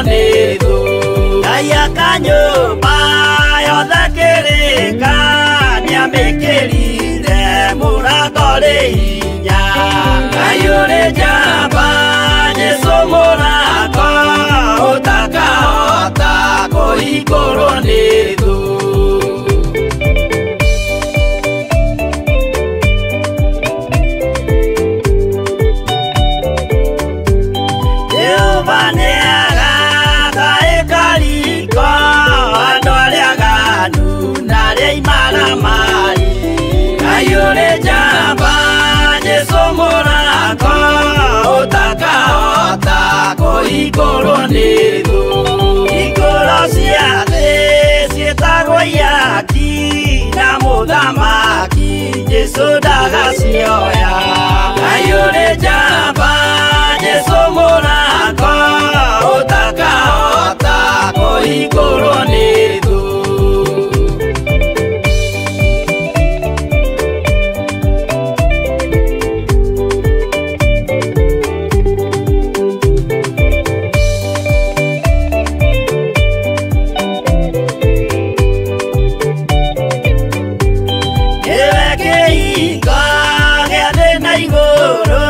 nĩ thũ. Ngai akanyũmba yothe kĩrĩka nĩamĩkĩrire mũrango rĩ hinya. Ngai ũrĩ njamba Jesũ mũrango ũtakahota kũhingũrwo nĩ thũ. Jehova nĩagaka ĩkariko andũ arĩa aganu na arĩa imaramari. Ngai ũrĩ njamba Jesũ mũrango ũtakahota kũhingũrwo nĩ thũ. Hingũro cia thĩ ciĩtagwo ihaki na mũthamaki Jesũ ndagacioya. Ngai ũrĩ njamba Jesũ mũrango ũtakahota kũhingũrwo nĩ thũ. Nĩwe kĩhingo gĩa thĩ na igũrũ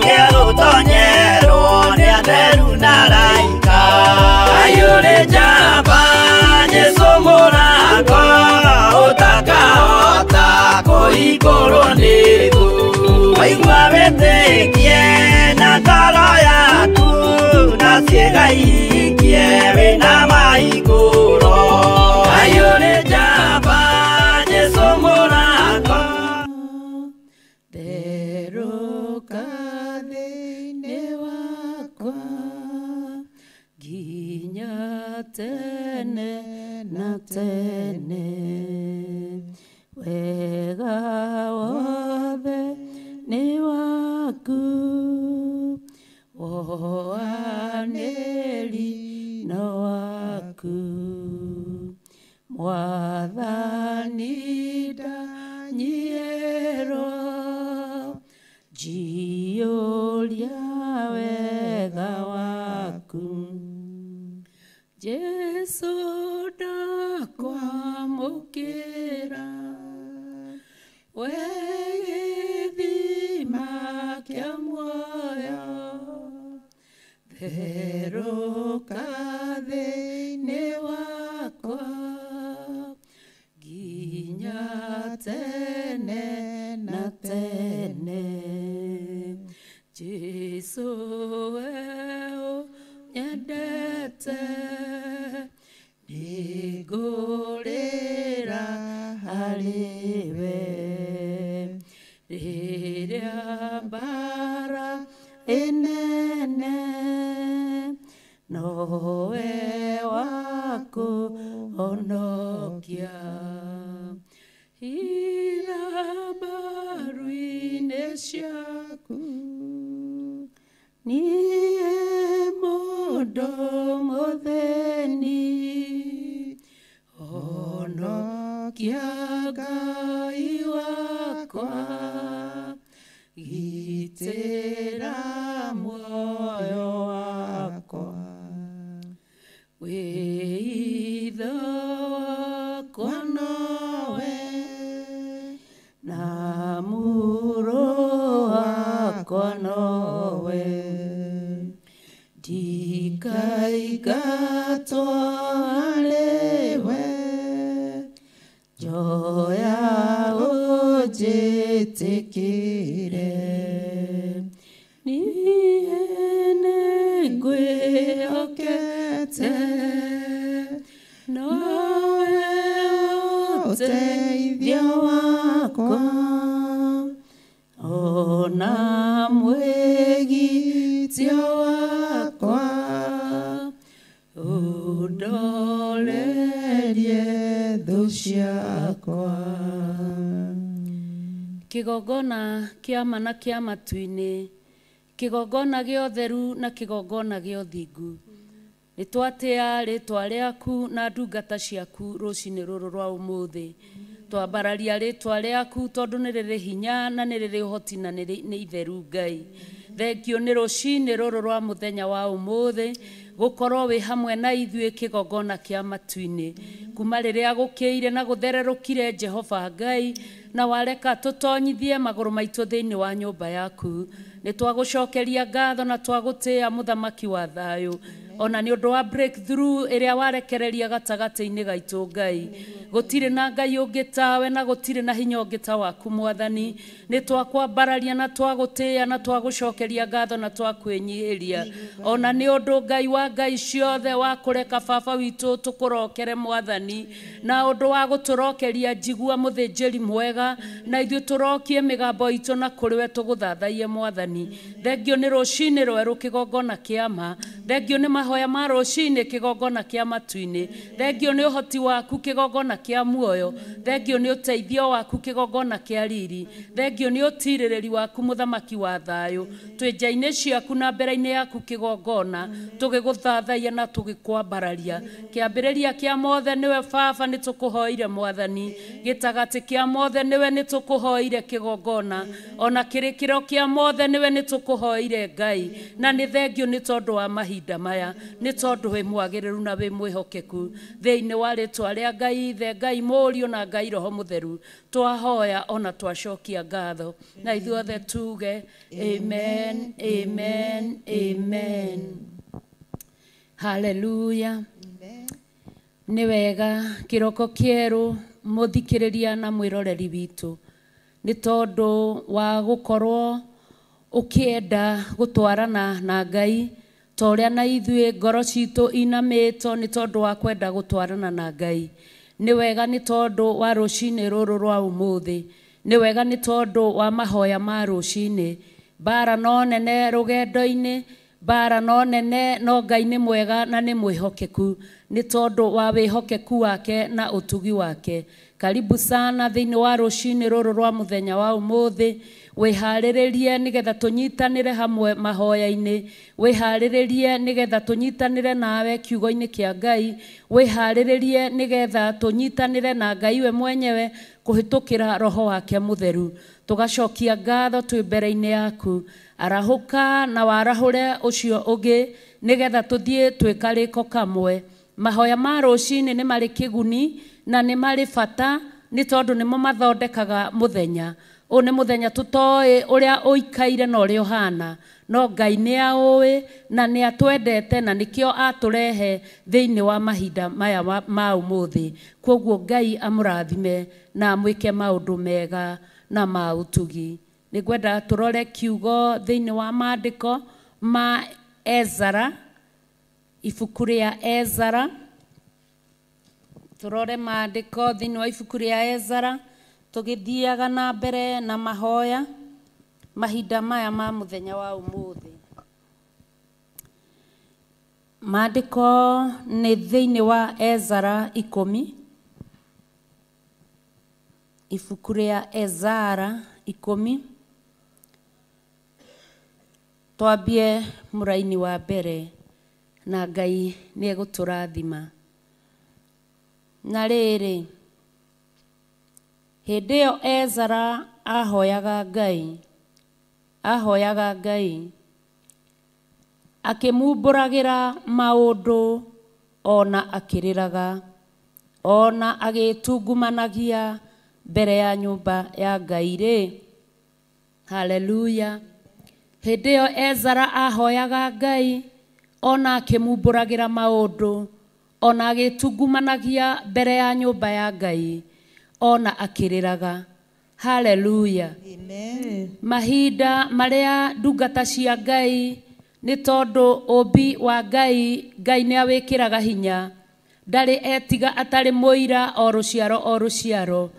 gĩa gũtonyerwo nĩ atheru na araika. Ngai ũrĩ njamba Jesũ mũrango ũtakahota kũhingũrwo nĩ thũ. Waigua wĩtĩkie na ngoro yaku na ciĩga ihingie wĩna mahingũro. Ngai ũrĩ njamba Jesũ mũrango. Therũka thĩinĩ wakwa nginya tene na tene. Wega wothe nĩ waku, wohanĩri no waku. Mwathani ndanyierwo njiyũria wega waku. Jesũ ndakwamũkĩra, we gĩthima kĩa muoyo. Therũka thĩinĩ wakwa nginya tene na tene. Jesũ we ũnyendete, nĩngũrĩra harĩ we. Rĩrĩa mbara ĩnene, nowe wakũhonokia. Hitha mbaru-inĩ ciaku, niĩ mũndũ mũthĩni. Honokia Ngai wakwa, gitĩra muoyo wakwa. Wĩitho wakwa nowe, na mũrũ wakwa nowe. Ndikaingatwo harĩwe, njoya ũnjĩtĩkĩre. Niĩ nĩngwĩhokete, nowe ũteithio wakwa, ona mwĩgitio wakwa. Ũndorerie thũ ciakwa. Kĩgongona kĩa ma na kĩa matu-inĩ, kĩgongona gĩa ũtheru na kĩgongona gĩa ũthingu. Nĩ twatĩa rĩtwa rĩaku na ndungata ciaku rũcinĩ rũrũ rwa ũmũthĩ. Twambararia rĩtwa rĩaku tondũ nĩ rĩrĩ hinya na nĩ rĩrĩ ũhoti na nĩ itheru Ngai. Thengio nĩ rũcinĩ rũrũ rwa mũthenya wa ũmũthĩ. Gũkorwo wĩ hamwe na ithuĩ kĩgongona kĩa matu-inĩ. Kuma rĩrĩa gũkĩire na gũthererũkire Jehova Ngai, na wareka tũtonyithie magũrũ maitũ thĩinĩ wa nyũmba yaku. Nĩ twagũcokeria ngatho na twagũtĩĩa mũthamaki wa thayũ. Ona nĩ ũndũ wa breakthrough ĩrĩa warekereria gatagatĩ-inĩ gaitũ Ngai. Gũtirĩ na Ngai ũngĩ tawe na gũtirĩ na hinya ũngĩ ta waku Mwathani. Nĩ twakwambararia na twagũtĩĩa na twagũcokeria ngatho na twakwĩnyihĩria. Ona nĩ ũndũ Ngai wa Ngai ciothe wa kũreka baba witũ tũkũrokere Mwathani, na ũndũ wa gũtũrokeria njigua mũthĩnjĩri mwega, na ithuĩ tũrokie mĩgambo itũ na kũrĩ we tũgũthathaiye Mwathani. Thengio nĩ rũcinĩ rwerũ kĩgongona kĩa ma, thengio nĩ mahoya ma rũcinĩ kĩgongona kĩa matu-inĩ, thengio nĩ ũhoti waku kĩgongona kĩa muoyo, thengio nĩ ũteithio waku kĩgongona kĩa riri, thengio nĩ ũtirĩrĩri waku mũthamaki wa thayũ. Twĩ nja-inĩ ciaku na mbere-inĩ yaku kĩgongona, tũgĩgũthathaiya na tũgĩkwambararia. Kĩambĩrĩria kĩa mothe nĩwe baba, nĩ tũkũhoire Mwathani. Gĩtagatĩ kĩa mothe nĩwe, nĩ tũkũhoire kĩgongona. Ona kĩrĩkĩro kĩa mothe nĩwe, nĩ tũkũhoire Ngai. Na nĩ thengio nĩ tondũ wa mahinda maya, nĩ tondũ wĩ mwagĩrĩru na wĩ mwĩhokeku. Thĩinĩ wa rĩtwa rĩa Ngai Ithe, Ngai Mũriũ na Ngai Roho Mũtheru, twahoya ona twacokia ngatho. Na ithuothe tuge amen, amen, amen. Hallelujah. Nĩ wega kĩroko kĩerũ mũthikĩrĩria na mwĩroreri witũ, nĩ tondũ wa gũkorwo ũkĩenda gũtwarana na Ngai ta ũrĩa na ithuĩ ngoro citũ inamĩtwo nĩ tondũ wa kwenda gũtwarana na Ngai. Nĩ wega nĩ tondũ wa rũcinĩ rũrũ rwa ũmũthĩ, nĩ wega nĩ tondũ wa mahoya ma rũcinĩ. Mbara no nene rũgendo-inĩ, mbara no nene, no Ngai nĩ mwega na nĩ mwĩhokeku, nĩ tondũ wa wĩhokeku wake na ũtugi wake. Karibu sana thĩinĩ wa rũcinĩ rũrũ rwa mũthenya wa ũmũthĩ. Wĩharĩrĩrie nĩgetha tũnyitanĩre hamwe mahoya-inĩ, wĩharĩrĩrie nĩgetha tũnyitanĩre nawe kiugo-inĩ kĩa Ngai, wĩharĩrĩrie nĩgetha tũnyitanĩre na Ngai we mwenyewe kũhĩtũkĩra Roho wake Mũtheru. Tũgacokia ngatho twĩ mbere-inĩ yaku. Arahũka na warahũre ũcio ũngĩ nĩgetha tũthiĩ twĩ karĩko kamwe. Mahoya ma rũcinĩ nĩ marĩ kĩguni na nĩ marĩ bata, nĩ tondũ nĩmo mathondekaga mũthenya. Ũyũ nĩ mũthenya tũtoĩ ũrĩa ũikaire na ũrĩa ũhana, no Ngai nĩ aũĩ na nĩ atwendete, na nĩkĩo atũrehe thĩinĩ wa mahinda maya ma ũmũthĩ. Kwoguo Ngai amũrathime na amwĩke maũndũ mega na ma ũtugi. Nĩ ngwenda tũrore kiugo thĩinĩ wa maandĩko ma Ezara, ibuku rĩa Ezara. Tũrore maandĩko thĩinĩ wa ibuku rĩa Ezara, tũgĩthiaga na mbere na mahoya mahinda maya ma mũthenya wa ũmũthĩ. Maandĩko nĩ thĩinĩ wa Ezara 10, ibuku rĩa Ezara 10. Twambie mũraini wa mbere na Ngai nĩ egũtũrathima. Na rĩrĩ, hĩndĩ ĩyo Ezara ahoyaga Ngai, akĩmumbũragĩra maũndũ ona akĩrĩraga, ona agĩtungumanagia mbere ya nyũmba ya Ngai rĩ. Haleluya. Hĩndĩ ĩyo Ezara ahoyaga Ngai, ona akĩmumbũragĩra maũndũ, ona agĩtungumanagia mbere ya nyũmba ya Ngai, ona akĩrĩraga. Haleluya. Amen. Mahinda marĩa ndungata cia Ngai, nĩ tondũ ũmbi wa Ngai, Ngai nĩ awĩkĩraga hinya, ndarĩ etiga atarĩ mũira o rũciaro o rũciaro.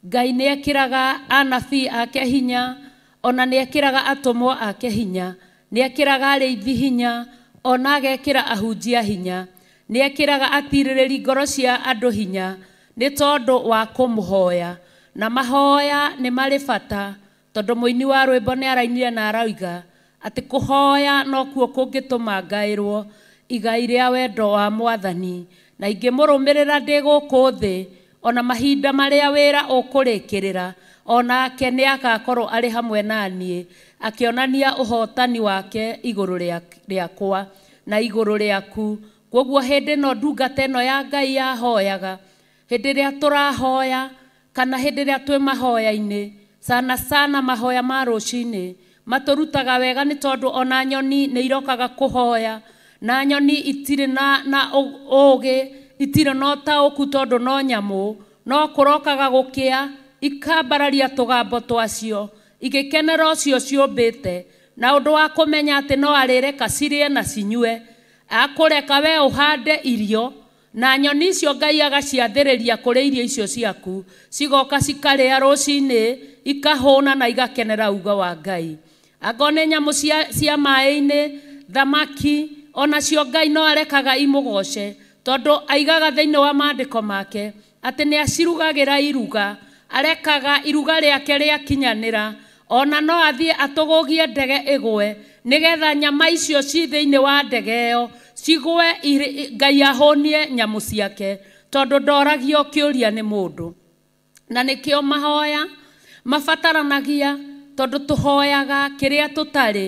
Ngai nĩ ekĩraga anabii ake hinya, ona nĩ ekĩraga atũmwo ake hinya, nĩ ekĩraga arĩithi hinya, ona agekĩra ahunjia hinya, nĩ ekĩraga atirĩrĩri ngoro cia andũ hinya, nĩ tondũ wa kũmũhoya. Na mahoya nĩ marĩ bata, tondũ mũini wa rwĩmbo nĩ arainire na arauga atĩ kũhoya nokuo kũngĩtũma ngaĩrwo igai rĩa wendo wa Mwathani. Na ingĩmũrũmĩrĩra ndĩ gũkũ thĩ, ona mahinda marĩa wĩra ũkũrĩkĩrĩra, onake nĩ agakorwo arĩ hamwe na niĩ, akĩonania ũhotani wake igũrũ rĩakwa. na igũrũ rĩaku. Kwoguo hĩndĩ ĩno ndungata ĩno ya Ngai yahoyaga, hĩndĩ ĩrĩa tũrahoya kana hĩndĩ ĩrĩa twĩ mahoya-inĩ, sana sana mahoya ma rũcinĩ matũrutaga wega, nĩ tondũ ona nyoni nĩ irokaga kũhoya, na nyoni itirĩ na ũgĩ, itirĩ na ũtaũku tondũ no nyamũ, no kũrokaga gũkĩa ikambararia tũgambo twacio igĩkenera ũcio ciũmbĩte, na ũndũ wa kũmenya atĩ no arĩreka cirĩe na cinyue, akũreka we ũhande irio, na nyoni icio Ngai agaciathĩrĩria kũrĩ irio icio ciaku, cigoka cikarĩa rũcinĩ, ikahũna na igakenera ugo wa Ngai. Angorwo nĩ nyamũ cia maĩ-inĩ, thamaki, onacio Ngai no arekaga imũgoce, tondũ aigaga thĩinĩ wa maandĩko make atĩ nĩ acirugagĩra iruga, arekaga iruga rĩake rĩakinyanĩra, ona no athiĩ atũgũgie ndege ĩgwe, nĩgetha nyama icio ci thĩinĩ wa ndege ĩyo cigwe, Ngai ahũnie nyamũ ciake, tondũ ndoragio kĩũria nĩ mũndũ. Na nĩkĩo mahoya mabataranagia, tondũ tũhoyaga kĩrĩa tũtarĩ,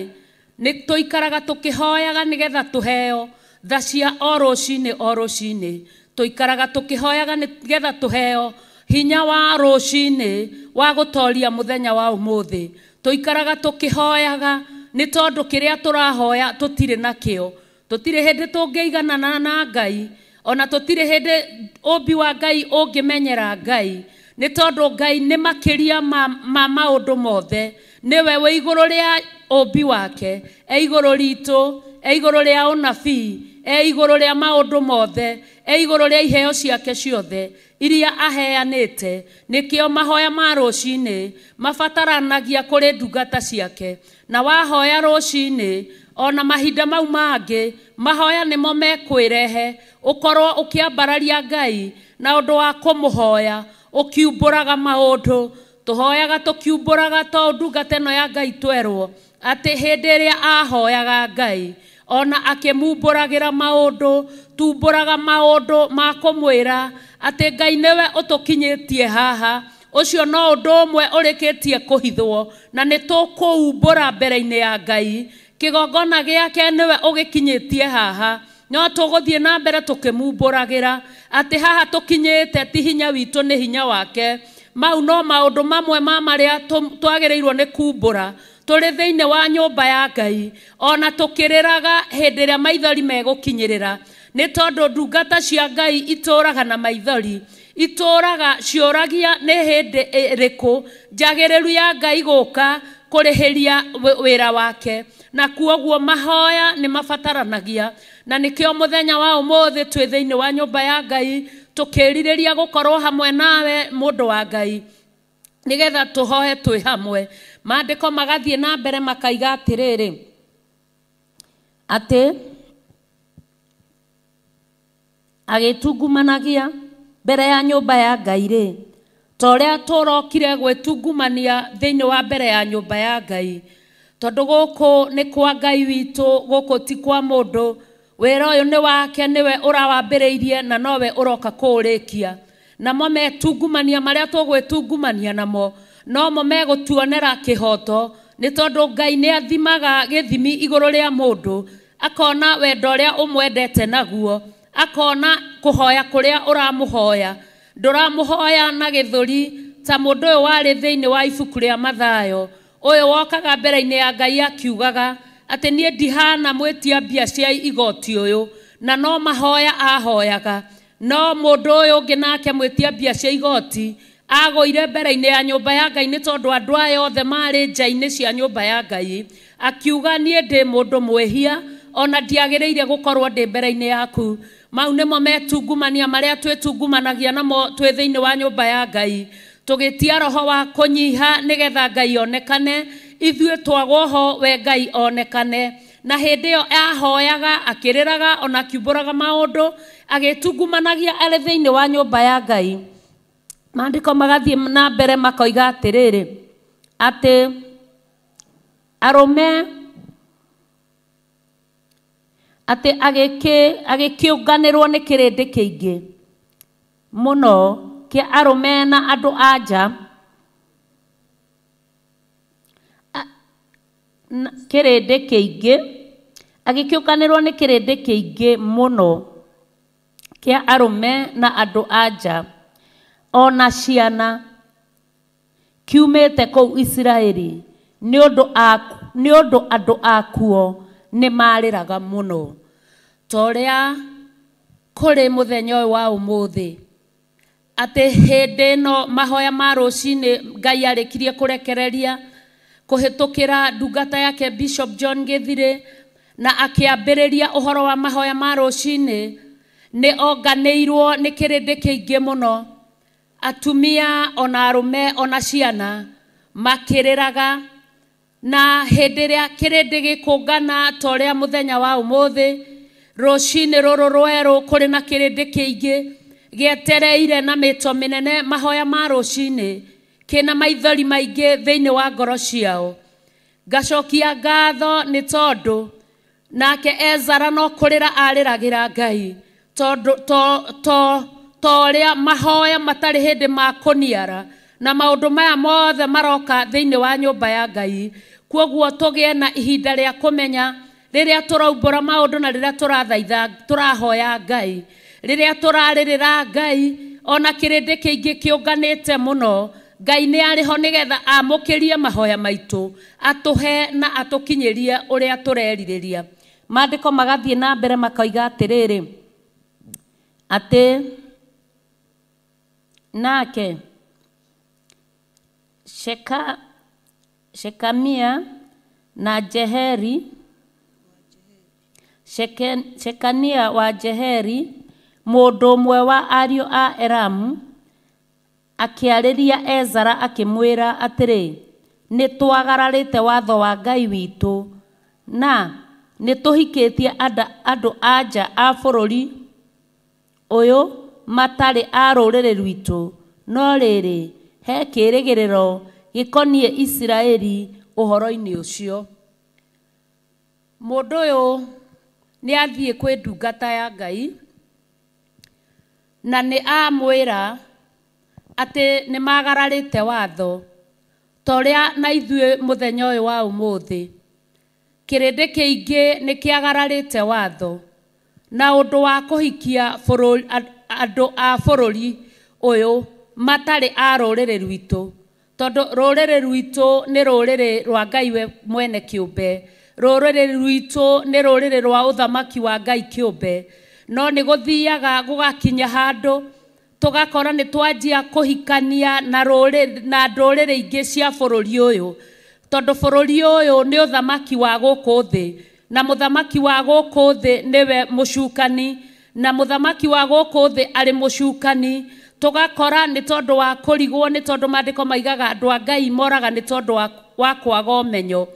nĩ tũikaraga tũkĩhoyaga nĩgetha tũheo tha cia o rũcinĩ o rũcinĩ, tũikaraga tũkĩhoyaga nĩgetha tũheo hinya wa rũcinĩ wa gũtoria mũthenya wa ũmũthĩ, tũikaraga tũkĩhoyaga nĩ tondũ kĩrĩa tũrahoya tũtirĩ nakĩo, tũtirĩ hĩndĩ tũngĩiganana na Ngai, ona tũtirĩ hĩndĩ ũmbi wa Ngai ũngĩmenyera Ngai, nĩ tondũ Ngai nĩ makĩria ma maũndũ mothe, nĩwe wĩ igũrũ rĩa ũmbi wake, e igũrũ ritũ, e igũrũ rĩa ũnabii, e igũrũ rĩa maũndũ mothe, e igũrũ rĩa iheo ciake ciothe iria aheanĩte. Nĩkĩo mahoya ma rũcinĩ mabataranagia kũrĩ ndungata ciake, na wahoya rũcinĩ ona mahinda mau mangĩ mahoya nĩmo mekwĩrehe, ũkorwo ũkĩambararia Ngai na ũndũ wa kũmũhoya, ũkiumbũraga maũndũ. Tũhoyaga tũkiumbũraga, to ndungata ĩno ya Ngai twerwo atĩ hĩndĩ ĩrĩa ahoyaga Ngai ona akĩmumbũragĩra maũndũ, tumbũraga maũndũ ma kũmwĩra atĩ Ngai nĩwe ũtũkinyĩtie haha, ũcio no ũndũ ũmwe ũrĩkĩtie kũhithwo, na nĩ tũkũumbũra mbere-inĩ ya Ngai, kĩgongona gĩake nĩwe ũgĩkinyĩtie haha, no tũgũthiĩ na mbere tũkĩmumbũragĩra atĩ haha tũkinyĩte ti hinya witũ, nĩ hinya wake. Mau no maũndũ mamwe ma marĩa twagĩrĩirwo nĩ kumbũra tũrĩ thĩinĩ wa nyũmba ya Ngai, ona tũkĩrĩraga hĩndĩ ĩrĩa maithori megũkinyĩrĩra, nĩ tondũ ndungata cia Ngai itũraga na maithori, itũraga ciũragia nĩ hĩndĩ ĩrĩkũ njagĩrĩru ya Ngai gũka kũrĩhĩria wĩra wake, na kuoguo mahoya nĩ mabataranagia. Na nĩkĩo mũthenya wa ũmũthĩ twĩ thĩinĩ wa nyũmba ya Ngai tũkĩrirĩria gũkorwo hamwe nawe mũndũ wa Ngai, nĩgetha tũhoe twĩ hamwe. Maandĩko magathiĩ na mbere makaiga atĩrĩrĩ, atĩ agĩtungumanagia mbere ya nyũmba ya Ngai rĩ, ta ũrĩa tũrokire gwĩtungumania thĩinĩ wa mbere ya nyũmba ya Ngai, tondũ gũkũ nĩ kwa Ngai witũ, gũkũ ti kwa mũndũ. Wĩra ũyũ nĩ wake, nĩwe ũrawambĩrĩirie na nowe ũroka kũũrĩkia. Namo metungumania marĩa tũgwĩtungumania namo nomo megũtuonera kĩhoto, nĩ tondũ Ngai nĩ athimaga gĩthimi igũrũ rĩa mũndũ, akona wendo ũrĩa ũmwendete naguo, akona kũhoya kũrĩa ũramũhoya, ndũramũhoya na gĩthũri ta mũndũ ũyũ warĩ thĩinĩ wa ibuku rĩa Mathayo, ũyũ wokaga mbere-inĩ ya Ngai akiugaga atĩ niĩ ndihana mwĩtia mbia cia igoti ũyũ, na no mahoya ahoyaga. No mũndũ ũyũ ũngĩ nake mwĩtia mbia cia igoti agũire mbere-inĩ ya nyũmba ya Ngai, nĩ tondũ andũ aya othe marĩ nja-inĩ cia nyũmba ya Ngai, akiuga niĩ ndĩ mũndũ mwĩhia, ona ndiagĩrĩire gũkorwo ndĩ mbere-inĩ yaku. Mau nĩmo metungumania marĩa twĩtungumanagia namo twĩ thĩinĩ wa nyũmba ya Ngai, tũgĩtia roho wa kũnyiha nĩgetha Ngai onekane, ithuĩ twagwo ho we Ngai onekane. Na hĩndĩ ĩyo ahoyaga akĩrĩraga ona akiumbũraga maũndũ, agĩtungumanagia arĩ thĩinĩ wa nyũmba ya Ngai. Maandĩko magathiĩ na mbere makoiga atĩrĩrĩ, atĩ arũme atĩ agĩkĩũnganĩrwo nĩ kĩrĩndĩ kĩingĩ mũno kĩa arũme na andũ a nja, kĩrĩndĩ kĩingĩ Agĩkĩũkanĩrwo nĩ kĩrĩndĩ kĩingĩ mũno kĩa arũme na andũ a nja ona ciana kiumĩte kũu Isiraeli nĩ ũndũ andũ akuo nĩ marĩraga mũno. Ta ũrĩa kũrĩ mũthenya ũyũ wa ũmũthĩ, atĩ hĩndĩ ĩno mahoya ma rũcinĩ Ngai arĩkirie kũrekereria kũhĩtũkĩra ndungata yake Bishop John Githire na akĩambĩrĩria ũhoro wa mahoya ma rũcinĩ, nĩ onganĩirwo nĩ kĩrĩndĩ kĩingĩ mũno, atumia ona arũme ona ciana makĩrĩraga. Na hĩndĩ ĩrĩa kĩrĩndĩ gĩkũngana ta ũrĩa mũthenya wa ũmũthĩ rũcinĩ rũrũ rwerũ kũrĩ na kĩrĩndĩ kĩingĩ gĩetereire na mĩto mĩnene mahoya ma rũcinĩ kĩna maithori maingĩ thĩinĩ wa ngoro ciao. Ngacokia ngatho nĩ tondũ nake Ezara no kũrĩra arĩragĩra Ngai tondũ to ũrĩa mahoya matarĩ hĩndĩ ma kũniara na maũndũ maya mothe maroka thĩinĩ wa nyũmba ya Ngai. Kwoguo tũgĩe na ihinda rĩa kũmenya rĩrĩa tũraumbũra maũndũ na rĩrĩa tũrathaitha tũrahoya Ngai, rĩrĩa tũrarĩrĩra Ngai, ona kĩrĩndĩ kĩingĩ kĩũnganĩte mũno, Ngai nĩ arĩ ho nĩgetha amũkĩrie mahoya maitũ, atũhe na atũkinyĩrie ũrĩa tũrerirĩria. Maandĩko magathiĩ na mbere makoiga atĩrĩrĩ, atĩ nake Shekamia na Jeheri, Shekania wa Jeheri, mũndũ ũmwe wa ariũ a Elamu, akĩarĩria Ezara akĩmwĩra atĩrĩ, nĩ twagararĩte watho wa Ngai witũ na nĩ tũhikĩtie andũ a nja a bũrũri ũyũ matarĩ a rũrĩrĩ rwitũ, no rĩrĩ, he kĩĩrĩgĩrĩro gĩkoniĩ Isiraeli ũhoro-inĩ ũcio. Mũndũ ũyũ nĩ athiĩ kwĩ ndungata ya Ngai na nĩ amwĩra atĩ nĩ magararĩte watho ta ũrĩa na ithuĩ mũthenya ũyũ wa ũmũthĩ kĩrĩndĩ kĩingĩ nĩ kĩagararĩte watho na ũndũ wa kũhikia andũ a bũrũri ũyũ matarĩ a rũrĩrĩ rwitũ, tondũ rũrĩrĩ rwitũ nĩ rũrĩrĩ rwa Ngai we mwene kĩũmbe, rũrĩrĩ rwitũ nĩ rũrĩrĩ rwa ũthamaki wa Ngai kĩũmbe. No nĩ gũthiaga gũgakinya handũ tũgakora nĩ twanjia kũhikania na ndũrĩrĩ ingĩ cia bũrũri ũyũ, tondũ bũrũri ũyũ nĩ ũthamaki wa gũkũ thĩ, na mũthamaki wa gũkũ thĩ nĩwe mũcukani, na mũthamaki wa gũkũ thĩ arĩ mũcukani. Tũgakora nĩ tondũ wa kũrigwo, nĩ tondũ maandĩko maigaga andũ a Ngai moraga nĩ tondũ wa kwaga ũmenyo,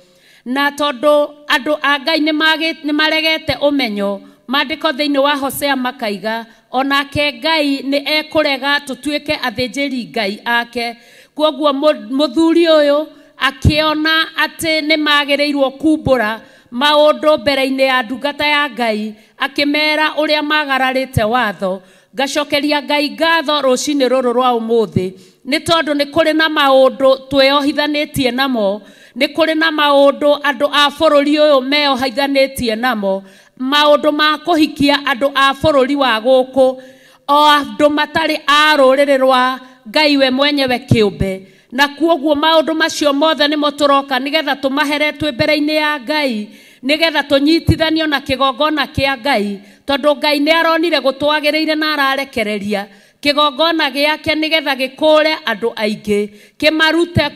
na tondũ andũ a Ngai nĩ maregete ũmenyo, maandĩko thĩinĩ wa Hosea makaiga onake Ngai nĩ ekũrega tũtuĩke athĩnjĩri Ngai ake. Kwoguo mũthuri ũyũ akĩona atĩ nĩ magĩrĩirwo kumbũra maũndũ mbere-inĩ ya ndungata ya Ngai, akĩmera ũrĩa magararĩte watho. Ngacokeria Ngai ngatho rũcinĩ rũrũ rwa ũmũthĩ nĩ tondũ nĩ kũrĩ na maũndũ twĩohithanĩtie namo, nĩ kũrĩ na maũndũ andũ a bũrũri ũyũ meohithanĩtie namo, maũndũ ma kũhikia andũ a bũrũri wa gũkũ o andũ matarĩ a rũrĩrĩ rwa Ngai we mwenyewe kĩũmbe. Na kwoguo maũndũ macio mothe nĩmo tũroka nĩgetha tũmahere twĩ mbere-inĩ ya Ngai, nĩgetha tũnyitithanio na kĩgongona kĩa Ngai, tondũ Ngai nĩ aronire gũtwagĩrĩire na ararekereria kĩgongona gĩake nĩgetha gĩkũre andũ aingĩ, kĩmarute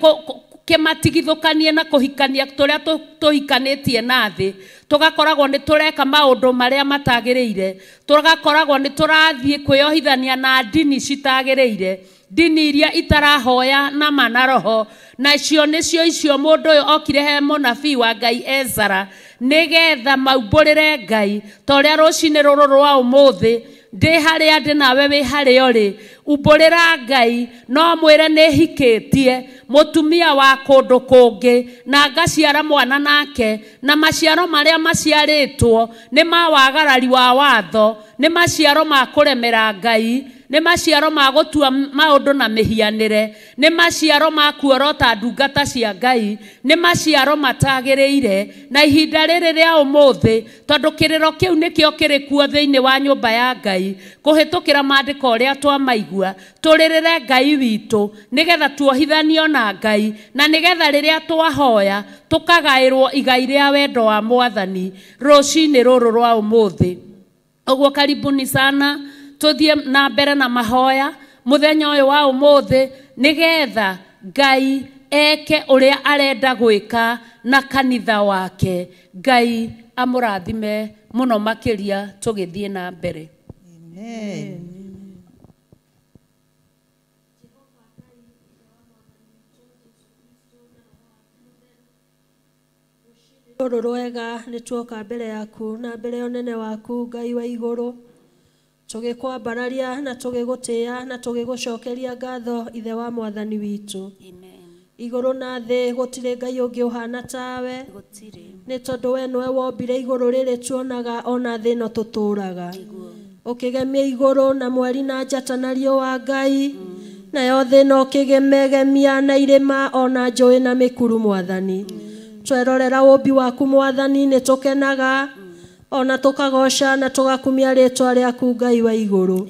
kĩmatigithũkanie na kũhikania tũrĩa tũhikanĩtie na thĩ. Tũgakoragwo nĩ tũreka maũndũ marĩa matagĩrĩire, tũgakoragwo nĩ tũrathiĩ kwĩyohithania na ndini citagĩrĩire, ndini iria itarahoya na ma na roho, nacio nĩcio icio mũndũ ũyũ okire he mũnabii wa Ngai Ezara nĩgetha maumbũrĩre Ngai ta ũrĩa rũcinĩ rũrũ rwa ũmũthĩ ndĩ harĩa ndĩ nawe wĩ harĩa ũrĩ, umbũrĩra Ngai no mwĩre nĩ hikĩtie mũtumia wa kũndũ kũngĩ na ngaciara mwana nake, na maciaro marĩa maciarĩtwo nĩ ma wagarari wa watho, nĩ maciaro ma kũremera Ngai, Nĩ maciaro ma gũtua maũndũ na mĩhianĩre. Nĩ maciaro ma kuorota ndungata cia Ngai. Nĩ maciaro matagĩrĩire na ihinda rĩrĩ rĩa ũmũthĩ, tondũ kĩrĩro kĩu nĩkĩo kĩrĩ kuo thĩinĩ wa nyũmba ya Ngai kũhĩtũkĩra maandĩko ũrĩa twamaigua. Tũrĩrĩre Ngai witũ nĩgetha tuohithanio na Ngai, na nĩgetha rĩrĩa twahoya tũkagaĩrwo igai rĩa wendo wa Mwathani rũcinĩ rũrũ rwa ũmũthĩ. Ũguo karibuni sana, tũthiĩ na mbere na mahoya mũthenya ũyũ wa ũmũthĩ nĩgetha Ngai eke ũrĩa arenda gwĩka na kanitha wake. Ngai amũrathime mũno makĩria tũgĩthiĩ na mbere. Amen. Rũrũ rwega nĩ tuoka mbere yaku na mbere ũnene waku Ngai wa igũrũ, tũgĩkwambararia na tũgĩgũtĩĩa na tũgĩgũcokeria ngatho Ithe wa Mwathani witũ. Igũrũ na thĩ gũtirĩ Ngai ũngĩ ũhana tawe, nĩ tondũ we nĩwe wombire igũrũ rĩrĩ tuonaga ona thĩ ĩno tũtũũraga. Ũkĩgemia igũrũ na mweri na njata na riũa Ngai, nayo thĩ ĩno ũkĩgemegemia na irĩma ona njũĩ na mĩkuru Mwathani. Twerorera ũmbi waku Mwathani nĩ tũkenaga ona tũkagoca na tũgakumia rĩtwa rĩaku Ngai wa igũrũ.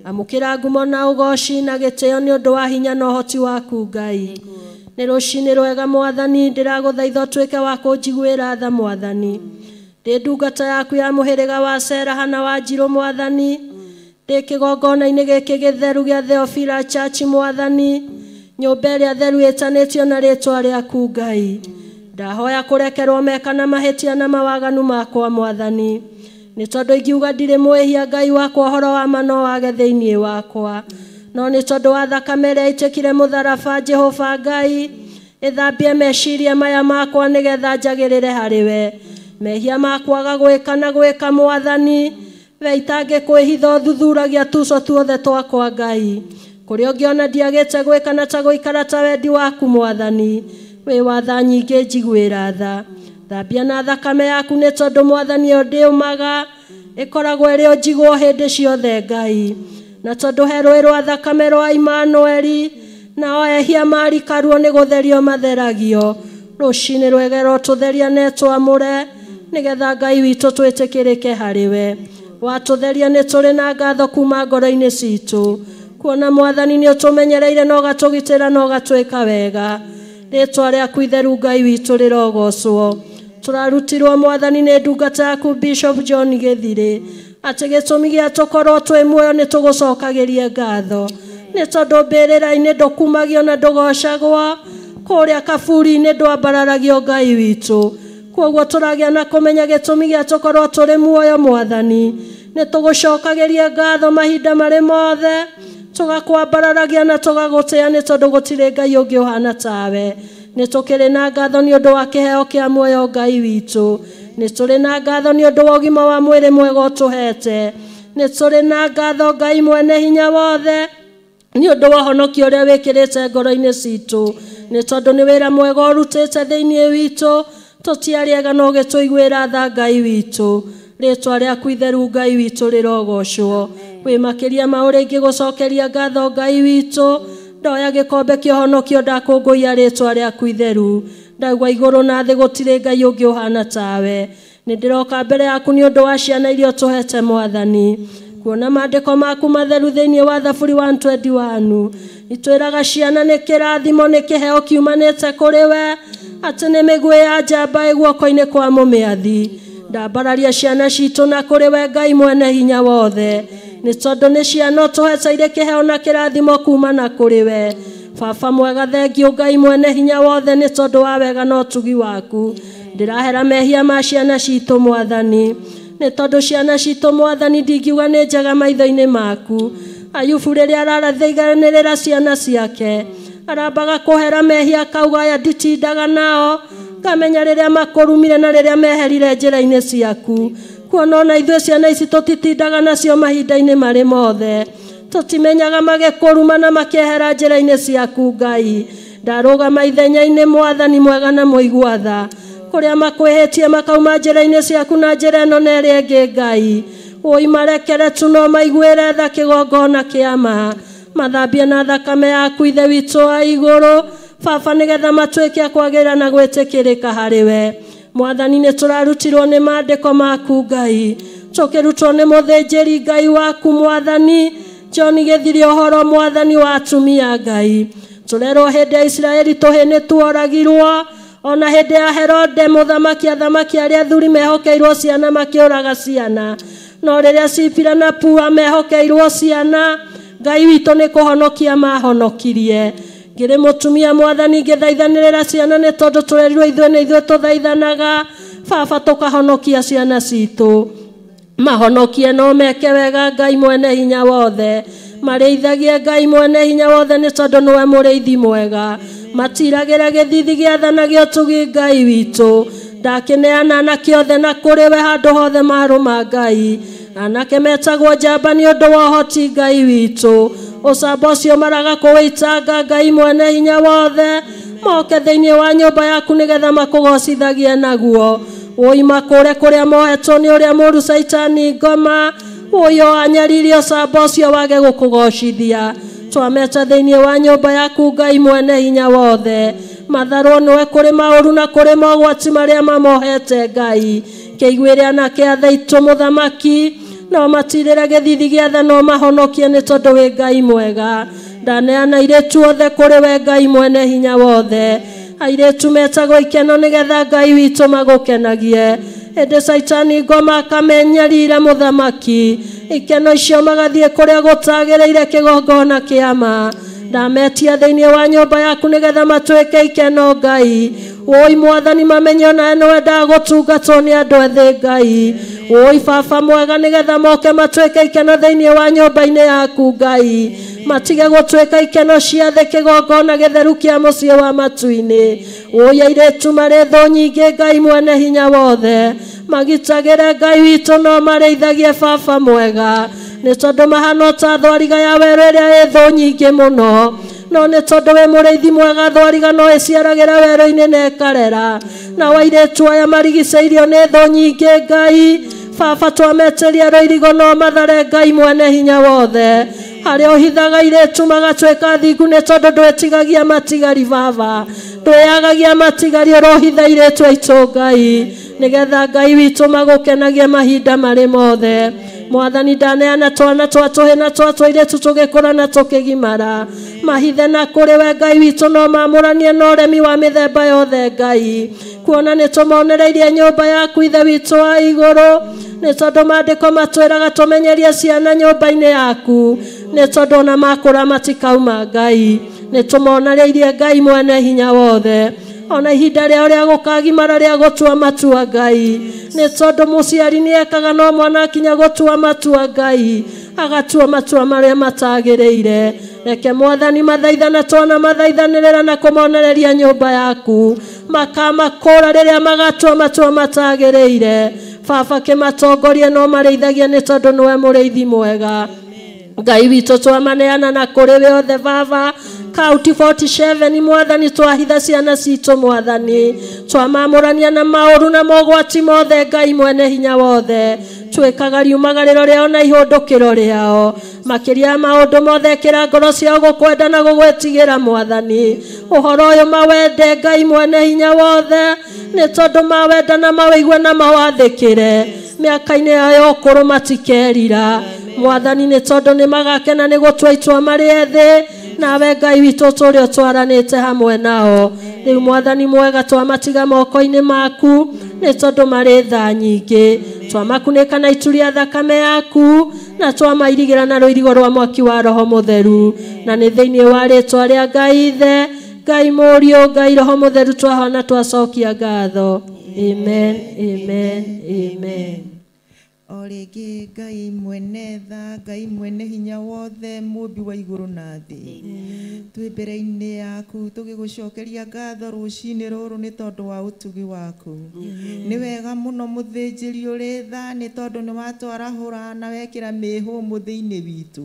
Amũkĩra ngumo na ũgoci na gĩtĩo nĩ ũndũ wa hinya na ũhoti waku Ngai. Nĩ rũcinĩ rwega Mwathani, ndĩragũthaitha ũtuĩke wa kũnjiguĩra tha Mwathani. Ndĩ ndungata yaku ya mũhĩrĩga wa Seraha na wa Njirũ Mwathani, ndĩ kĩgongona-inĩ gĩkĩ gĩtheru gĩa Theophila Church Mwathani, nyũmba ĩrĩa theru ĩtanĩtio na rĩtwa rĩaku Ngai. Ndahoya kũrekerwo meka na mahĩtia na mawaganu makwa Mwathani, nĩ tondũ ingiuga ndirĩ mwĩhia Ngai wakwa ũhoro wa ma no wage thĩinĩ wakwa, no nĩ tondũ wa thakame ĩrĩa ĩitĩkire mũtharaba Jehova Ngai, ĩthambie meciria maya makwa nĩgetha njagĩrĩre harĩ we. Mehia makwaga gwĩka na gwĩka Mwathani, we itangĩkwĩhitha ũthuthuragia tuco tuothe twakwa Ngai. Kũrĩa ũngĩona ndiagĩte gwĩka na ta gũikara ta wendi waku Mwathani, wĩ wa tha nyingĩ njiguĩra tha. Thambia na thakame yaku nĩ tondũ Mwathani ĩyo ndĩũmaga, ĩkoragwo ĩrĩ o njigwo hĩndĩ ciothe Ngai. Na tondũ he rũĩ rwa thakame rwa Imanueli, nao ehia marikaruo nĩ gũtherio matheragio. Rũcinĩ rwega rotũtheria na ĩtwamũre nĩgetha Ngai witũ twĩtĩkĩrĩke harĩ we. Watũtheria nĩ tũrĩ na ngatho kuma ngoro-inĩ citũ, kuona Mwathani nĩ ũtũmenyereire na ũgatũgitĩra na ũgatwĩka wega. Rĩtwa rĩaku itheru Ngai witũ rĩrogocwo. Tũrarutirwo Mwathani nĩ ndungata yaku Bishop John Gĩthirĩ atĩ gĩtũmi gĩa tũkorwo twĩ muoyo nĩ tũgũcokagĩrie ngatho, nĩ tondũ mbĩrĩra-inĩ ndũkumagio na ndũgocagwo, kũrĩa kaburi-inĩ ndwambararagio Ngai witũ. Kwoguo tũragĩa na kũmenya gĩtũmi gĩa tũkorwo tũrĩ muoyo Mwathani, nĩ tũgũcokagĩrie ngatho mahinda marĩ mothe, tũgakwambararagia na tũgagũtĩĩa nĩ tondũ gũtirĩ Ngai ũngĩ ũhana tawe. Nĩ tũkĩrĩ na ngatho nĩ ũndũ wa kĩheo kĩa muoyo Ngai witũ, nĩ tũrĩ na ngatho nĩ ũndũ wa ũgima wa mwĩrĩ mwega ũtũhete, nĩ tũrĩ na ngatho Ngai mwene hinya wothe nĩ ũndũ wa ũhonokio ũrĩa wĩkĩrĩte ngoro-inĩ citũ, nĩ tondũ nĩ wĩra mwega ũrutĩte thĩinĩ witũ, tũtiarĩega no ũgĩtũiguĩra tha Ngai witũ. Rĩtwa rĩaku itheru Ngai witũ rĩrogocwo. Wĩ makĩria ma ũrĩa ingĩgũcokeria ngatho Ngai witũ, ndoya gĩkombe kĩa ũhonokio ndakũngũiya rĩtwa rĩaku itheru. Ndaigua igũrũ na thĩ gũtirĩ Ngai ũngĩ ũhana tawe. Nĩ ndĩroka mbere yaku nĩ ũndũ wa ciana iria ũtũhete Mwathani, kuona maandĩko maku matheru thĩinĩ wa Thaburi 121 itwĩraga ciana nĩ kĩrathimo nĩ kĩheo kiumanĩte kũrĩ we, atĩ nĩ mĩguĩ ya njamba ĩ guoko-inĩ kwa mũmĩathi. Ndambararia ciana citũ na kũrĩ we Ngai mwene hinya wothe, nĩ tondũ nĩ ciana ũtũhete irĩ kĩheo na kĩrathimo kuma na kũrĩ we. Baba mwega, thengiũ Ngai mwene hinya wothe nĩ tondũ wa wega na ũtugi waku. Ndĩrahera mehia ma ciana citũ Mwathani, nĩ tondũ ciana citũ Mwathani ndingiuga nĩ njega maitho-inĩ maku. Ayubu rĩrĩa ararathiganĩrĩra ciana ciake, arambaga kũhera mehia akauga aya nditindaga nao, ngamenya rĩrĩa makũrumire na rĩrĩa meherire njĩra-inĩ ciaku. Kuona ona ithuĩ ciana ici tũtitindaga nacio mahinda-inĩ marĩ mothe, tũtimenyaga magĩkũruma na makĩehera njĩra-inĩ ciaku Ngai. Ndarũgama ithenya-inĩ Mwathani mwega na mũigua tha, kũrĩa makwĩhĩtie makauma njĩra-inĩ ciaku na njĩra ĩno na ĩrĩa ĩngĩ Ngai. Woi marekere tu no maiguĩre tha kĩgongona kĩa ma. Mathambie na thakame yaku Ithe witũ wa igũrũ baba nĩgetha matuĩke a kwagĩrĩra na gwĩtĩkĩrĩka harĩ we. Mwathani nĩ tũrarutirwo nĩ maandĩko maku Ngai, tũkĩrutwo nĩ mũthĩnjĩri Ngai waku Mwathani John Gĩthiri ũhoro Mwathani wa atumia Ngai. Tũrerwo hĩndĩ ya Isiraeli tũhĩ nĩ tuoragirwo, ona hĩndĩ ya Herode mũthamaki athamaki arĩa athuri mehokeirwo ciana makĩũraga ciana, no rĩrĩa Sipira na Pua mehokeirwo ciana Ngai witũ nĩ kũhonokia mahonokirie. Ngĩrĩ mũtumia Mwathani ngĩthaithanĩrĩra ciana nĩ tondũ tũrerirwo ithuĩ nĩ ithuĩ tũthaithanaga baba tũkahonokia ciana citũ. Mahonokie no meke wega Ngai mwene hinya wothe, marĩithagie Ngai mwene hinya wothe nĩ tondũ nĩwe mũrĩithi mwega. Matiragĩre gĩthithi gĩa tha na gĩa ũtugi Ngai witũ, ndakĩneana anake othe na kũrĩ we handũ hothe marũma Ngai. Anake metagwo njamba nĩ ũndũ wa ũhoti Ngai witũ, ũcamba ũcio maraga kũwĩitanga Ngai mwene hinya wothe, moke thĩinĩ wa nyũmba yaku nĩgetha makũgocithagie naguo. Woi makũre kũrĩa mohetwo nĩ ũrĩa mũũru Caitani ngoma, woi o anyariri ũcamba ũcio wage gũkũgocithia. Twameta thĩinĩ wa nyũmba yaku Ngai mwene hinya wothe, matharwo nĩwe kũrĩ maũru na kũrĩ mogwati marĩa mamohete Ngai. Kĩiguĩre anake athe aitũ mũthamaki, no matirĩre gĩthithi gĩa tha no mahonokie nĩ tondũ wĩ Ngai mwega. Ndaneana airĩtu othe kũrĩ we Ngai mwene hinya wothe, airĩtu metagwo ikeno nĩgetha Ngai witũ magũkenagie. Hĩndĩ Caitani ngoma akamenyarira mũthamaki, ikeno icio magathiĩ kũrĩa gũtagĩrĩire kĩgongona kĩa ma. Ndametia thĩinĩ wa nyũmba yaku nĩgetha matuĩke ikeno Ngai. Woi Mwathani mamenye onawe nĩwendaga gũtungatwo nĩ andũ ethĩ Ngai. Woi baba mwega nĩgetha moke matuĩke ikeno thĩinĩ wa nyũmba-inĩ yaku Ngai, matige gũtuĩka ikeno cia thĩ kĩgongona gĩtheru kĩa mũciĩ wa matu-inĩ. Woi airĩtu marĩ thũ nyingĩ Ngai mwene hinya wothe, magitagĩre Ngai witũ no marĩithagie baba mwega, nĩ tondũ mahana ta thwariga ya werũ ĩrĩa ĩ thũ nyingĩ mũno, no nĩ tondũ wĩ mũrĩithi mwega thwariga no ĩciaragĩra werũ-inĩ na ĩkarera. Na airĩtu aya marigicĩirio nĩ thũ nyingĩ Ngai baba twametĩria rũirigo no mathare Ngai mwene hinya wothe, harĩa ũhithaga airĩtu magatuĩka thingu nĩ tondũ ndwĩtigagia matigari baba, ndwĩagagia matigari ũrohitha airĩtu aitũ Ngai, nĩgetha Ngai witũ magũkenagie mahinda marĩ mothe. Mwathani ndaneana twana twa tũhĩ na twa tũirĩtu tũgĩkũra na tũkĩgimara, mahithe na kũrĩ we Ngai witũ no mamũranie na ũremi wa mĩthemba yothe Ngai, kuona nĩ tũmonereirie nyũmba yaku Ithe witũ wa igũrũ, nĩ tondũ maandĩko matwĩraga tũmenyerie ciana nyũmba-inĩ yaku, nĩ tondũ ona makũra matikauma Ngai. Nĩ tũmonereirie Ngai mwene hinya wothe, ona ihinda rĩao rĩa gũkagimara rĩa gũtua matua Ngai, nĩ tondũ mũciari nĩ ekaga no mwana akinya gũtua matua Ngai agatua matua marĩa matagĩrĩire. Reke Mwathani mathaithana twana mathaithanĩrĩra na kũmonereria nyũmba yaku, makamakũra rĩrĩa magatua matua matagĩrĩire. Baba kĩmatongorie no marĩithagie nĩ tondũ nĩwe mũrĩithi mwega. Ngai witũ twamaneana na kũrĩ we othe baba. Kaunti 47 Mwathani twahitha ciana citũ Mwathani, twamamũrania na maũru na mogwati mothe Ngai mwene hinya wothe, twĩkaga riumagarĩro rĩao na ihũndũkĩro rĩao, makĩria ya maũndũ mothe ĩkĩra ngoro ciao gũkwenda na gũgwĩtigĩra Mwathani. Ũhoro ũyũ mawende Ngai mwene hinya wothe, nĩ tondũ mawenda na mawĩigue na mawathĩkĩre, mĩaka-inĩ yao ya ũkũrũ matikerira Mwathani, nĩ tondũ nĩ magakena nĩ gũtua itua marĩ ethĩ, nawe Ngai witũ tũrĩa ũtwaranĩte hamwe nao. Rĩu Mwathani mwega twamatiga moko-inĩ maku, nĩ tondũ marĩ tha nyingĩ, twamakunĩka na itu rĩa thakame yaku, na twamairigĩra na rũirigo rwa mwaki wa Roho Mũtheru, na nĩ thĩinĩ wa rĩtwa rĩa Ngai Ithe, Ngai Mũriũ, Ngai Roho Mũtheru twahona twacokia ngatho. Amen, amen, amen. O rĩngĩ Ngai mwene tha, Ngai mwene hinya wothe, mũmbi wa igũrũ na thĩ, twĩ mbere-inĩ yaku tũgĩgũcokeria ngatho rũcinĩ rũrũ nĩ tondũ wa ũtugi waku. Nĩ wega mũno mũthĩnjĩri ũrĩ tha, nĩ tondũ nĩ watwarahũra na wekĩra mĩhũmũ thĩinĩ witũ.